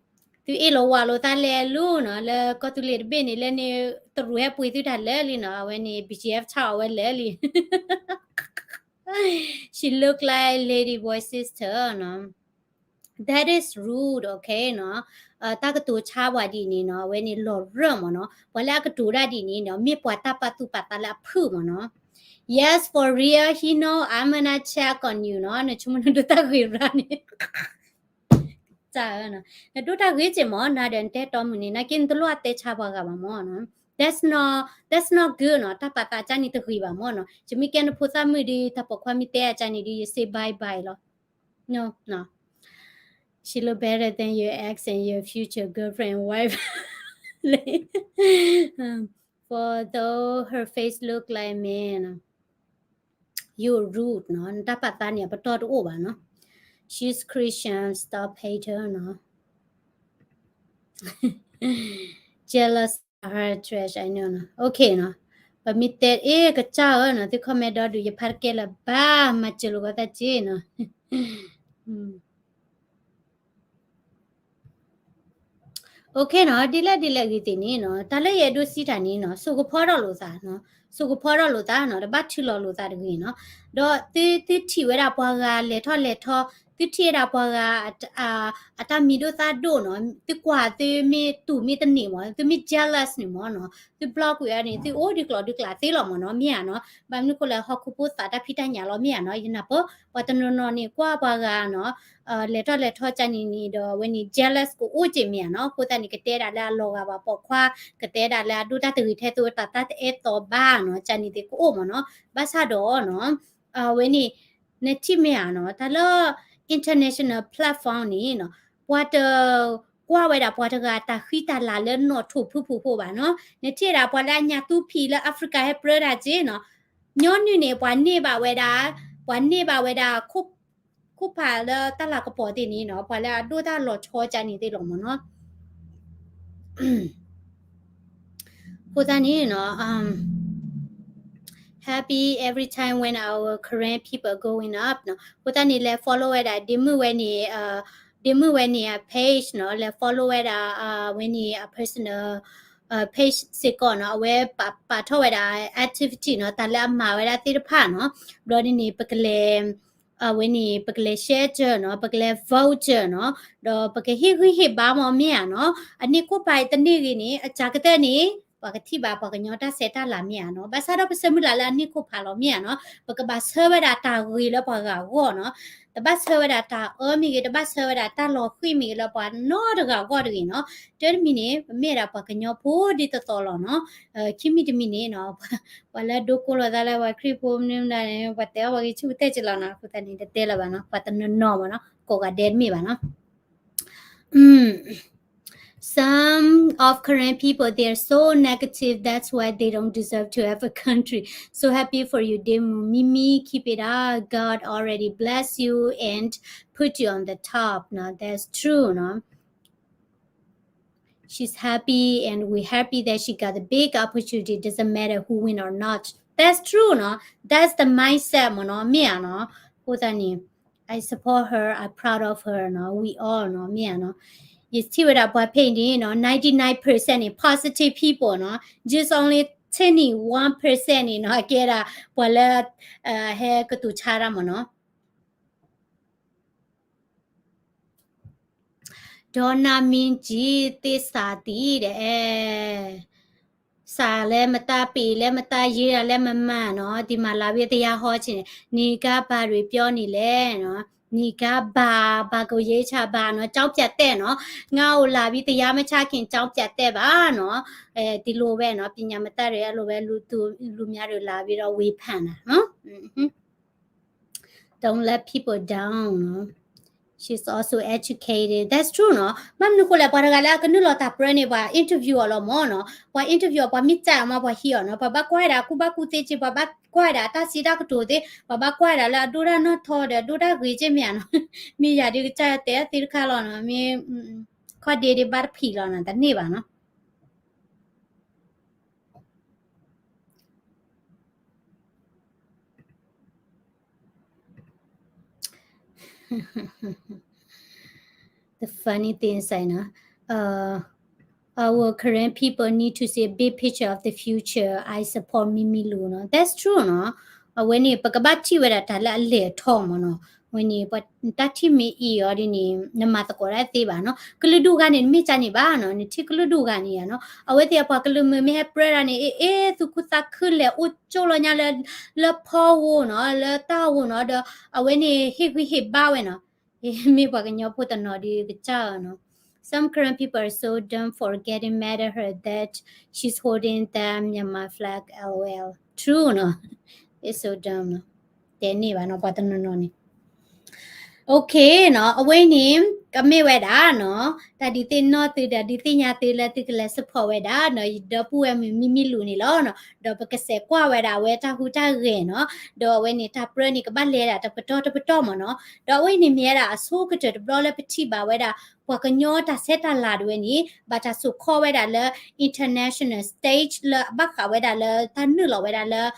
ဒီး သုအ့ၣ်လိာ်ဝးလိာ်သးလဲၤလိၤနီၤ, လၢကီၢ်သူလ့ၤတဘ့ၣ်န့ၣ် လၢန့ၣ် တရူးဟဲပှ့ၤသုတၢ်လၢာ်လံနီၤ, အဝဲန့ၣ် B G F ဆါအီၤဝဲလၢာ်လံ. She look like lady boy sister နီၤ. That is rude, okay နီၤ. တၢ်ကတိၤဆါပှၤဒ်န့ၣ်နီၤ, အဝဲန့ၣ်လီၤရၢၢ်မ့ၢ်နီၤ. ပှၤလၢအကတိၤတၢ်ဒ်န့ၣ်နီၤ, မ့ၢ်ပှၤတၢ်ပာ်သူၣ်ပာ်သးလၢအဖုၣ်မ့ၢ်နီၤ. Yes, for real, Hino, I'm gonna check on you နီၤ, နဆိကမိၣ်နဒိၣ်တၢ်ဂ့ၤရၣ်န့ၣ် တၢ်ဧၢနီၤ, နဒိၣ်တၢ်ဂ့ၤက့မ့ၢ် နၤဒီးနတဲတီမုၢ်န့ၣ် နာ်က့နတလိၣ်အတဲဆါပှၤဂၤဘၣ်မ့ၢ်နီၤ. That's not, that's not good နီၤ, တၢ်ပာ်သးကန့ၣ်တဂ့ၤဘၣ်မ့ၢ်နီၤ. ယမ့ၢ်ကဲနဖိသၣ်မုၣ်ဒီး တၢ်ပိာ်ခွါမ့ၢ်တဲအကန့ၣ်ဒီး ယ say bye bye လီၤ. No, no. She look better than your ex and your future girlfriend wife. For though her face look like man, you rude နီၤ, နတၢ်ပာ်သးန့ၣ် အပတီၢ်တအိၣ်ဘၣ်နီၤ. She's Christian, stop hate her နီၤ. Jealous of her trash, I know နီၤ. Okay နီၤ. ပမ့ၢ်တဲအ့ၣ်ကစၢ်ဧၢနီၤ သု comment ဒီဒူၣ် ယဖးတကဲလၢၤဘၣ် မၤစၢၤလိာ်ကီသးက့နီၤ. OK နီၤ ဒ်လဲၣ်ဒ်လဲၣ်ဂ့ၤသ့ၣ်န့ၣ်နီၤ တၢ်လၢယအဲၣ်ဒိးစံးတၢ်န့ၣ်နီၤ စိာ်ကဖီထီၣ်လိာ်သးနီၤ စိာ်ကဖီထီၣ်လိာ်သးနီၤ တဘၣ်ထုးလီၤလိာ်သးတဂ့ၤနီၤ. ဒီးသု သုထံၣ်ဝဲဒၣ်ပှၤဂၤလဲၤထီၣ်လဲၤထီ သုထံၣ်ဝဲဒၣ်ပှၤဂၤ အတၢ်မံၤဒိၣ်သၣ်ဒိၣ်နီၤ သုကွၢ်သုမ့ၢ်တူၢ်မ့ၢ်တန့ၢ်မး သုမ့ၢ် jealous န့ၣ်မးနီၤ သု block ကွံာ်အီၤန့ၣ် သုအိၣ်ဒုးကျိၤဒုးကျဲသ့လီၤမးနီၤ မ့ၢ်ဧါနီၤ. ဘၣ်မနုၤဃိလဲၣ် ဟီၣ်ခိၣ်ဖိသးတၢ်ဖံးတၢ်ညၣ်လီၤ မ့ၢ်ဧါနီၤ. ယနၢ်ပၢၢ် ပှၤတနီၤနီၤန့ၣ် ကွၢ်ပှၤဂၤနီၤ လဲၤထီၣ်လဲၤထီကန့ၣ်န့ၣ်ဒီး အဝဲန့ၣ် jealous ကအိၣ်က့ၤမ့ၢ်ဧါနီၤ. အဃိသတးန့ၣ် ကတဲဒၣ်လၢအလီၤဂာ်ဘၣ်ပိာ်ခွါ ကတဲဒၣ်လၢအဒိၣ်တၢ်တဂ့ၤထဲသိးတၢ်တၢ်တအဲၣ်သီဘၣ်နီၤ ကန့ၣ်သ့ၣ်ကအိၣ်မးနီၤ. ဘၣ်ဆၣ်ဒီးနီၤ အဝဲန့ၣ် နထံၣ်မ့ၢ်ဧါနီၤ တၢ်လၢ international platform န့ၣ်နီၤ ပှၤတကွၢ်ဝဲဒၣ်ပှၤတဂၤတၢ်ဃံတၢ်လၤလၢနီၣ်ထိၣ်ဖုၣ်ဖုၣ်ဖိဘၣ်နီၤ. နထံၣ်ဝဲဒၣ်ပှၤလၢအညၣ်သူဖံးလၢ Africa ဟဲပြၢတၢ်က့နီၤ ညီနုၢ်န့ၣ် ပှၤန့ၢ်ဘၣ်ဝဲဒၣ် ပှၤန့ၢ်ဘၣ်ဝဲဒၣ် ခိၣ်ဖးလၢတၢ်လၤကပီၤသ့ၣ်န့ၣ်နီၤ ပှၤလၢအဒိၣ်တၢ်လီၤဆီကန့ၣ်သ့ၣ်လီၤမးနီၤ. အဃိသတးန့ၣ်နီၤ happy every time when our Karen people are going up နီၤ. အဃိသတးန့ၣ် လဲၤ follow ဝဲဒၣ် ဒ့မုၣ်ဝဲန့ၣ် ဒ့မုၣ်ဝဲန့ၣ်အ page နီၤ လဲၤ follow ဝဲဒၣ် ဝဲန့ၣ်အ personal page စ့ၢ်ကီးနီၤ အဝဲပာ်ထီၣ်ဝဲဒၣ် activity နီၤ တၢ်လၢအမၤဝဲဒၣ်သ့ၣ်တဖၣ်နီၤ ဘျီဒ်န့ၣ် ပကလဲၤ အဝဲန့ၣ် ပကလဲၤ share နီၤ ပကလဲၤ vote နီၤ ဒီးပကဟ့ၣ်ဂံၢ်ဟ့ၣ်ဘါမးမ့ၢ်ဧါနီၤ အန့ၢ်ခိၣ်ဖးအံၤတန့ၢ်ဂ့ၤန့ၣ် အစှၤကတၢၢ်န့ၣ် ပှၤကထံၣ်ဘၣ်ပှၤကညီတၢ်ဆဲးတၢ်လၤမ့ၢ်ဧါနီၤ ဘၣ်ဆၣ်ဒီးပဆၢမုၢ်လၢ်လၢအန့ၢ်ခိၣ်ဖးလီၤမ့ၢ်ဧါနီၤ ပကဘၣ်ဆၢဝဲဒၣ်တၢ်ဂ့ၤလၢပှၤဂၤအဂီၢ်နီၤ တဘၣ်ဆၢဝဲဒၣ်တၢ်အၢမ့ၢ်ဂ့ၤ တဘၣ်ဆၢဝဲဒၣ်တၢ်လီၤဃံၤမ့ၢ်ဂ့ၤလၢပှၤနီတဂၤအဂီၢ်တဂ့ၤနီၤ တၢ်တမံၤန့ၣ် ပမ့ၢ်ဝဲဒၣ်ပှၤကညီဖိဒ်သိးသိးလီၤနီၤ ခံမံၤတမံၤန့ၣ်နီၤ ပှၤလၢဒိကိးလိာ်သးလၢပှၤခရံာ်ဖိမနုၤမနုၤန့ၣ် ပှၤတဲအီၣ်ပှၤဂ့ၤဆူၣ်ကတၢၢ်က့လီၤနီၤ အဃိသတးန့ၣ် တတဲလၢၤဘၣ်နီၤ ပှၤတနီၤနီၤမးနီၤ ကိးဂၤဒဲးတမ့ၢ်ဘၣ်နီၤ Some of Karen people, they are so negative. That's why they don't deserve to have a country. So happy for you, Demu. Mimi, keep it up. God already bless you and put you on the top. No, that's true, no? She's happy, and we're happy that she got a big opportunity. Doesn't matter who win or not. That's true, no? That's the mindset မ့ၢ်နီၤ မ့ၢ်ဧါနီၤ အဃိသတးန့ၣ် I support her, I proud of her နီၤ we all နီၤ မ့ၢ်ဧါနီၤ ယထံၣ်ဝဲဒၣ်ပှၤဖဲအံၤန့ၣ်နီၤ ninety-nine percent န့ၣ် positive people နီၤ just only twenty-one percent န့ၣ်နီၤ အကဲဒၣ်ပှၤလၢ ဟဲကတိၤဆါတၢ်မ့ၢ်နီၤ ဒီးနမ့ၢ်ကံသ့စးသံဒီး အဲ စးလဲၤမတၤ ပ့ၤလဲၤမတၤ ယ့ဒၣ်လဲၤမမၤနီၤ ဒ်မၤလၤဝံသယါဟီဆ့ၣ်န့ၣ် နံၤကါဘၤရံၤပျီန့ၣ်လဲၣ်နီၤ နံၤကါဘၤ ဘၤကယ့ဆၣ်ဘၤနီၤ ကျောင်းပြတက်နီၤ ငါအိၣ်လၤဝံသယါမဆါက့ၤ ကျောင်းပြတက်ဘၣ်နီၤ တလိၣ်ဝဲနီၤ ပညာမတၤရံၤအလိၣ်ဝဲ လူသူ လူများတွေလာပြီးတော့ဝေဖန်တာနော် Don't let people down နီၤ She's also educated. That's true နီၤ ဘၣ်မနုၤဃိလဲၣ် ပှၤတဂၤလၢအကနုာ်လီၤတၢ်ပြၢန့ၣ် ပှၤ interview အီၤလီၤမ့ၢ်နီၤ ပှၤ interview အီၤ ပှၤမ့ၢ်စံးအီၤမး ပှၤဟံးအီၤနီၤ ပှၤဘၣ်ကွၢ်ဝဲဒၣ်အကူၣ်ဘၣ်ကူၣ်သ့က့ ပှၤဘၣ်ကွၢ်ဝဲဒၣ်အတၢ်စံးတၢ်ကတိၤသ့ ပှၤဘၣ်ကွၢ်ဝဲဒၣ်လၢအဒိၣ်တၢ်နီၢ်ထီဒီး အဒိၣ်တၢ်ဂ့ၤက့မ့ၢ်ဧါနီၤ မ့ၢ်ယၤဒ်ကစၢ်ယွၤတဲသ့တခါလီၤနီၤ မ့ၢ် ခီၣ်ဒ့ဒ့ဘၣ်တဖံးလီၤနီၤ တန့ၢ်ဘၣ်နီၤ The funny thing is, I know, uh, our Karen people need to see a big picture of the future. I support Mimi Lu နီၤ That's true နီၤ အဝဲန့ၣ် ပကဘၣ်ထံၣ်ဝဲဒၣ်တၢ်လၢအလဲၤအထီမ့ၢ်နီၤ ဝဲန့ၣ် ပှၤတၢ်ထံၣ်မ့ၢ်အံၤအီၤဒ်န့ၣ် နမၤသကိးတၢ်သ့ဘၣ်နီၤ ကလုာ်ဒူၣ်ဂၤန့ၣ် နမ့ၢ်ကန့ၣ်ဘၣ်နီၤ နထံၣ်ကလုာ်ဒူၣ်ဂၤန့ၣ်ယါနီၤ အဝဲသ့ၣ်အပှၤကလုာ်မုၢ်မ့ၢ်ဟဲပြၢတၢ်န့ၣ် အ့ၣ် အ့ၣ် သူၣ်ခုသးခုလဲၤအိၣ်ကၠိလီၤညါလၢ လၢဖီဂိၢ်နီၤ လၢတၢ်ဂိၢ်နီၤ ဒီး အဝဲန့ၣ် ဟ့ၣ်ဂံၢ်ဟ့ၣ်ဘါဝဲနီၤ မ့ၢ်ပှၤကညီဖိတနီၤဒ်ကစၢ်နီၤ Some Karen people are so dumb for getting mad at her that she's holding the Myanmar flag, lol. True နီၤ It's so dumb နီၤ တဲန့ၢ်ဘၣ်နီၤ ပှၤတနီၤနီၤန့ၣ် Okay နီၤ အဝဲန့ၣ် ကမ့ၢ်ဝဲဒၣ်နီၤ တၢ်ဒုးသ့ၣ်နီၣ်သု တၢ်ဒုးသ့ၣ်ညါသုလၢသုကလဲၤ support ဝဲဒၣ်နီၤ ယဒီပုၢ်ဝဲၢ်မုၣ်မံမံလူၤန့ၣ်လီၤနီၤ. ဒီးပကစဲးကွၢ်ဝဲဒၣ်အဝဲတၢ်ဟူးတၢ်ဂဲၤနီၤ ဒီးအဝဲန့ၣ်တၢ်ပြၢန့ၣ် ကဘၣ်လဲၤဒၣ်တပတီၢ်တပတီၢ်မ့ၢ်နီၤ. ဒီးအဝဲန့ၣ်မ့ၢ်ဝဲဒၣ်အဆိကတၢၢ်တဘျီလၢပထံၣ်ဘၣ်ဝဲဒၣ် ပှၤကညီတၢ်ဆဲးတၢ်လၤဒၣ်ဝဲန့ၣ် ဘၣ်တၢ်စိာ်ခီဝဲဒၣ်လၢ international stage လၢအဘၣ်ဃးဝဲဒၣ်လၢတၢ်နုာ်လီၤဝဲဒၣ်လၢ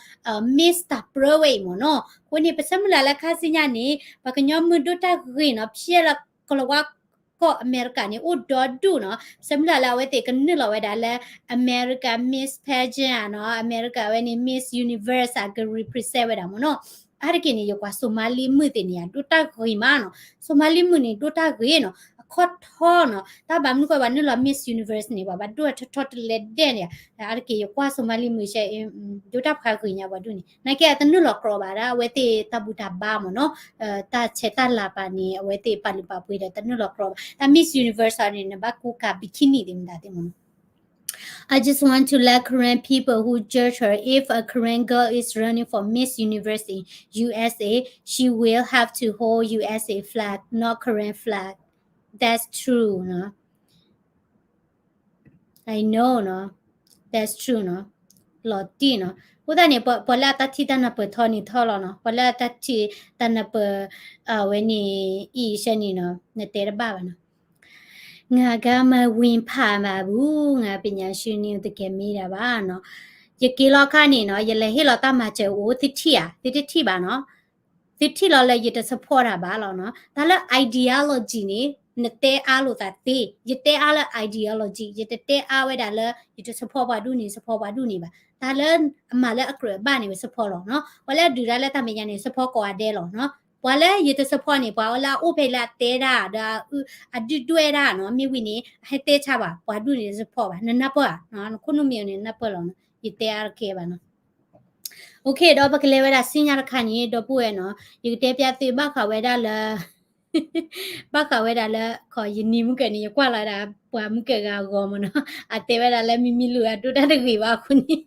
Miss တၢ်ပြၢဝဲအံၤမ့ၢ်နီၤ. အဃိန့ၣ် ပဆၢမုၢ်လၢ်လၢခါဆူညါန့ၣ် ပှၤကညီမုၢ်ဒိၣ်တၢ်ဂ့ၤနီၤ ဖဲလၢကလၤဝါ ကီၢ်အမဲရကၤန့ၣ် အိၣ်ဒီဒူၣ်နီၤ. ပဆၢမုၢ်လၢ်လၢအဝဲသ့ၣ်ကနုာ်လီၤဝဲဒၣ်လၢ America Miss Pageant နီၤ အမဲရကၤဝဲန့ၣ် Miss Universe အက represent ဝဲဒၣ်မ့ၢ်နီၤ. အါတက့ၢ်န့ၣ် ယကွၢ် Somali မုၣ်သ့ၣ်န့ၣ် အဒိၣ်တၢ်ဂ့ၤမးနီၤ. Somali မုၣ်န့ၣ် ဒိၣ်တၢ်ဂ့ၤနီၤ အခီၣ်ထီနီၤ. တၢ်ဘၣ်မနုၤဃိဘၣ်နုာ်လီၤ Miss Universe န့ၣ် ပှၤဘၣ်ဒိၣ်ထီထီတလဲဒဲးန့ၣ်. အါတက့ၢ်ယကွၢ် Somali မုၣ်ရှဲ ဒိၣ်တၢ်ဖးဂ့ၤညါပှၤဒူၣ်န့ၣ် နာ်က့အတနုာ်လီၤကြီဘၣ်ဒၣ် အဝဲသ့ၣ်တၢ်ဘူၣ်တၢ်ဘါမ့ၢ်နီၤ. တၢ်ဆဲးတၢ်လၤပာ်န့ၣ် အဝဲသ့ၣ်ပာ်လုၢ်ပာ်ပှ့ၤဒီးတနုာ်လီၤကြီဘၣ်. တၢ် Miss Universe န့ၣ် နဘၣ်ကူကၤ bikini သ့ၣ်မတၤသ့ၣ်မ့ၢ်နီၤ. I just want to let Karen people who judge her, if a Karen girl is running for Miss Universe in U S A, she will have to hold U S A flag, not Karen flag. That's true နီၤ. I know နီၤ. That's true နီၤ. လီၤတံၢ်နီၤ. အဃိသတးန့ၣ် ပှၤလၢအတၢ်ထံၣ်တၢ်နၢ်ပၢၢ်ထီန့ၣ်ထီလီၤနီၤ. ပှၤလၢအတၢ်ထံၣ်တၢ်နၢ်ပၢၢ် အဝဲန့ၣ် အံၤရှဲန့ၣ်နီၤ နတဲတဘၣ်ဘၣ်နီၤ. ငါကမဝံဖးမးဘူး, ငါပညာရှင်နေတကယ်မေးတာပါနီၤ. ယက့ၤလီၤခါန့ၣ်နီၤ ယလဲၤဟ့ၣ်လီၤတၢ်မၤစၢၤအိၣ် သုထံၣ်ဧါ သုတထံၣ်ဘၣ်နီၤ. သုထံၣ်လီၤလၢယတ support တၢ်ဘၣ်လီၤနီၤ. တၢ်လၢ ideology န့ၣ် နတဲအါလိာ်သးသ့, ယတဲအါလၢ ideology, ယတတဲအါဝဲဒၣ်လၢ ယတ support ပှၤဒူၣ်န့ၣ် support ပှၤဒူၣ်န့ၣ်ဘၣ်. တၢ်လၢအမၤလၢအကြၢးဘၣ်န့ၣ် ပ support လီၤနီၤ. ပှၤလၢအဒုးတၢ်လၢတၢ်မဲာ်ညါန့ၣ် support ကိးဂၤဒဲးလီၤနီၤ. ပှၤလၢယတ support န့ၣ် ပှၤလၢအအိၣ်ဖဲလၢအတဲတၢ် ဒီးအဒုၣ်ဒွဲၣ်တၢ်နီၤ မ့ၢ်ဝံၤန့ၣ် အဟဲတဲဆါဘၣ် ပှၤဒူၣ်န့ၣ် support ဘၣ် နနၢ်ပၢၢ်ဧါ, နခိၣ်နူာ်မ့ၢ်န့ၣ် နနၢ်ပၢၢ်လီၤနီၤ. ယတဲအါတကဲဘၣ်နီၤ. Okay ဒီးပကလဲၤဝဲဒၣ်ဆူညါတခါန့ၣ် ဒီပုၢ်ဝဲၢ်နီၤ ယကတဲပျၢ်သုဘၣ်ဃးဝဲဒၣ်လၢ ဘၣ်ဃးဝဲဒၣ်လၢ ခီ ယနံၤမုၢ်ကၢန့ၣ် ယကွၢ်လီၤဝဲဒၣ် ပှၤမုၢ်ကၢဂၤအဂီၤမ့ၢ်နီၤ အတဲဝဲဒၣ်လၢမံမံလူၤအဒိၣ်တၢ်တဂ့ၤဘၣ်အဃိန့ၣ်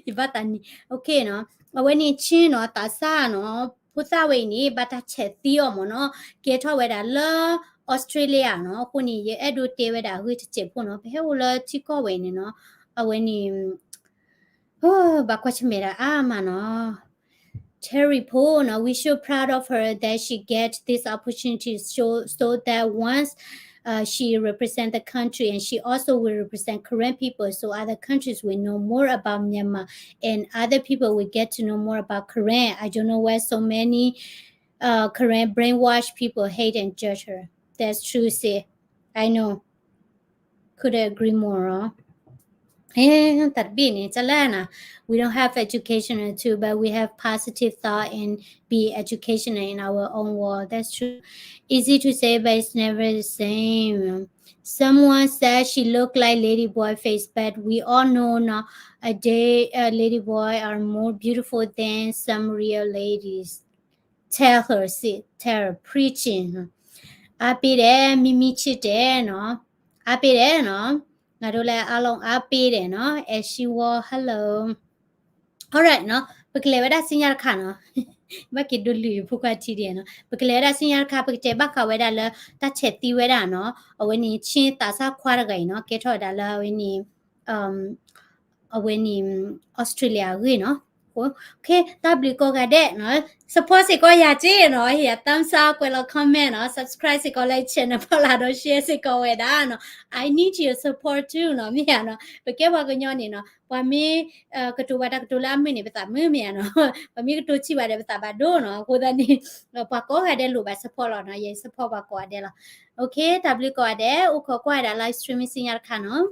ယဘၣ်သးနံၤ Okay နီၤ. အဝဲန့ၣ် Chin နီၤ သးစၢ်နီၤ ဖိသၣ်ဝဲအံၤန့ၣ် ဘၣ်တၢ်ဆဲးသံအီၤမ့ၢ်နီၤ ကဲထီၣ်ဝဲဒၣ်လၢ Australia နီၤ. အဃိန့ၣ် ယအဲၣ်ဒိးတဲဝဲဒၣ်အဂ့ၢ်တစဲးဖိနီၤ ပဟဲအိၣ်လၢထံကီၢ်ဝဲအံၤန့ၣ်နီၤ အဝဲန့ၣ် ဘၣ်ကွၢ်ဆၢၣ်မဲာ်တၢ်အါမးနီၤ. Terry ဖိနီၤ we should proud of her that she get this opportunity so, so that once uh, she represent the country and she also will represent Karen people so other countries will know more about Myanmar and other people will get to know more about Karen. I don't know why so many uh, Karen brainwashed people hate and judge her. That's true, sis. I know. Couldn't agree more. တၢ်တဘ့ၣ်န့ၣ် ကလၢနၤ we don't have educational too, but we have positive thought and be educational in our own world. That's true. Easy to say, but it's never the same. Someone said she looked like Lady Boy face, but we all know now a day uh, Lady Boy are more beautiful than some real ladies. Tell her, sis, tell her, preaching. အားပေးတယ် မိမိချစ်တယ်နီၤ အားပေးတယ်နီၤ ငါတို့လည်းအားလုံးအားပေးတယ်နီၤ အဲရှိဝေါ် hello. Alright နီၤ ပကလဲၤဝဲဒၣ်ဆူညါတခါနီၤ ဘၣ်က့ၤဒိလုာ်ယဖိခွါထံဒံးနီၤ ပကလဲၤဝဲဒၣ်ဆူညါတခါ ပကတဲဘၣ်ဃးဝဲဒၣ်လၢ တၢ်ဆဲးသံဝဲဒၣ်နီၤ အဝဲန့ၣ် Chin သးစၢ်ခွါတဂၤအံၤနီၤ ကဲထီၣ်ဝဲဒၣ်လၢအဝဲန့ၣ် အဝဲန့ၣ် Australia အဂ့ၢ်နီၤ Okay တၢ်ဘျုးကိးဂၤဒဲးနီၤ support စ့ၢ်ကီးယၤက့နီၤ ဟ့ၣ်ယၤ thumbs up ကွဲးလီၤ comment နီၤ subscribe စ့ၢ်ကီးလၢ channel ဖီလာ်ဒီး share စ့ၢ်ကီးဝဲဒၣ်နီၤ I need your support too နီၤ မ့ၢ်ယၤနီၤ ပကဲပှၤကညီန့ၣ်နီၤ ပှၤမ့ၢ် ကတိၤဝဲတၢ်ကတိၤလၢအမုာ်န့ၣ် ပသးမုာ်မ့ၢ်ယၤနီၤ ပှၤမ့ၢ်ကတိၤဆံးဘၣ်ဒီး ပသးဘၣ်ဒိနီၤ အဃိသတးန့ၣ် ပှၤကိးဂၤဒဲးလိၣ်ဘၣ် support လီၤနီၤ ယဲ support ပှၤကိးဂၤဒဲးလီၤ Okay တၢ်ဘျုးကိးဂၤဒဲး အိၣ်ခိးကွၢ်ဝဲဒၣ် live stream ဆူညါတခါနီၤ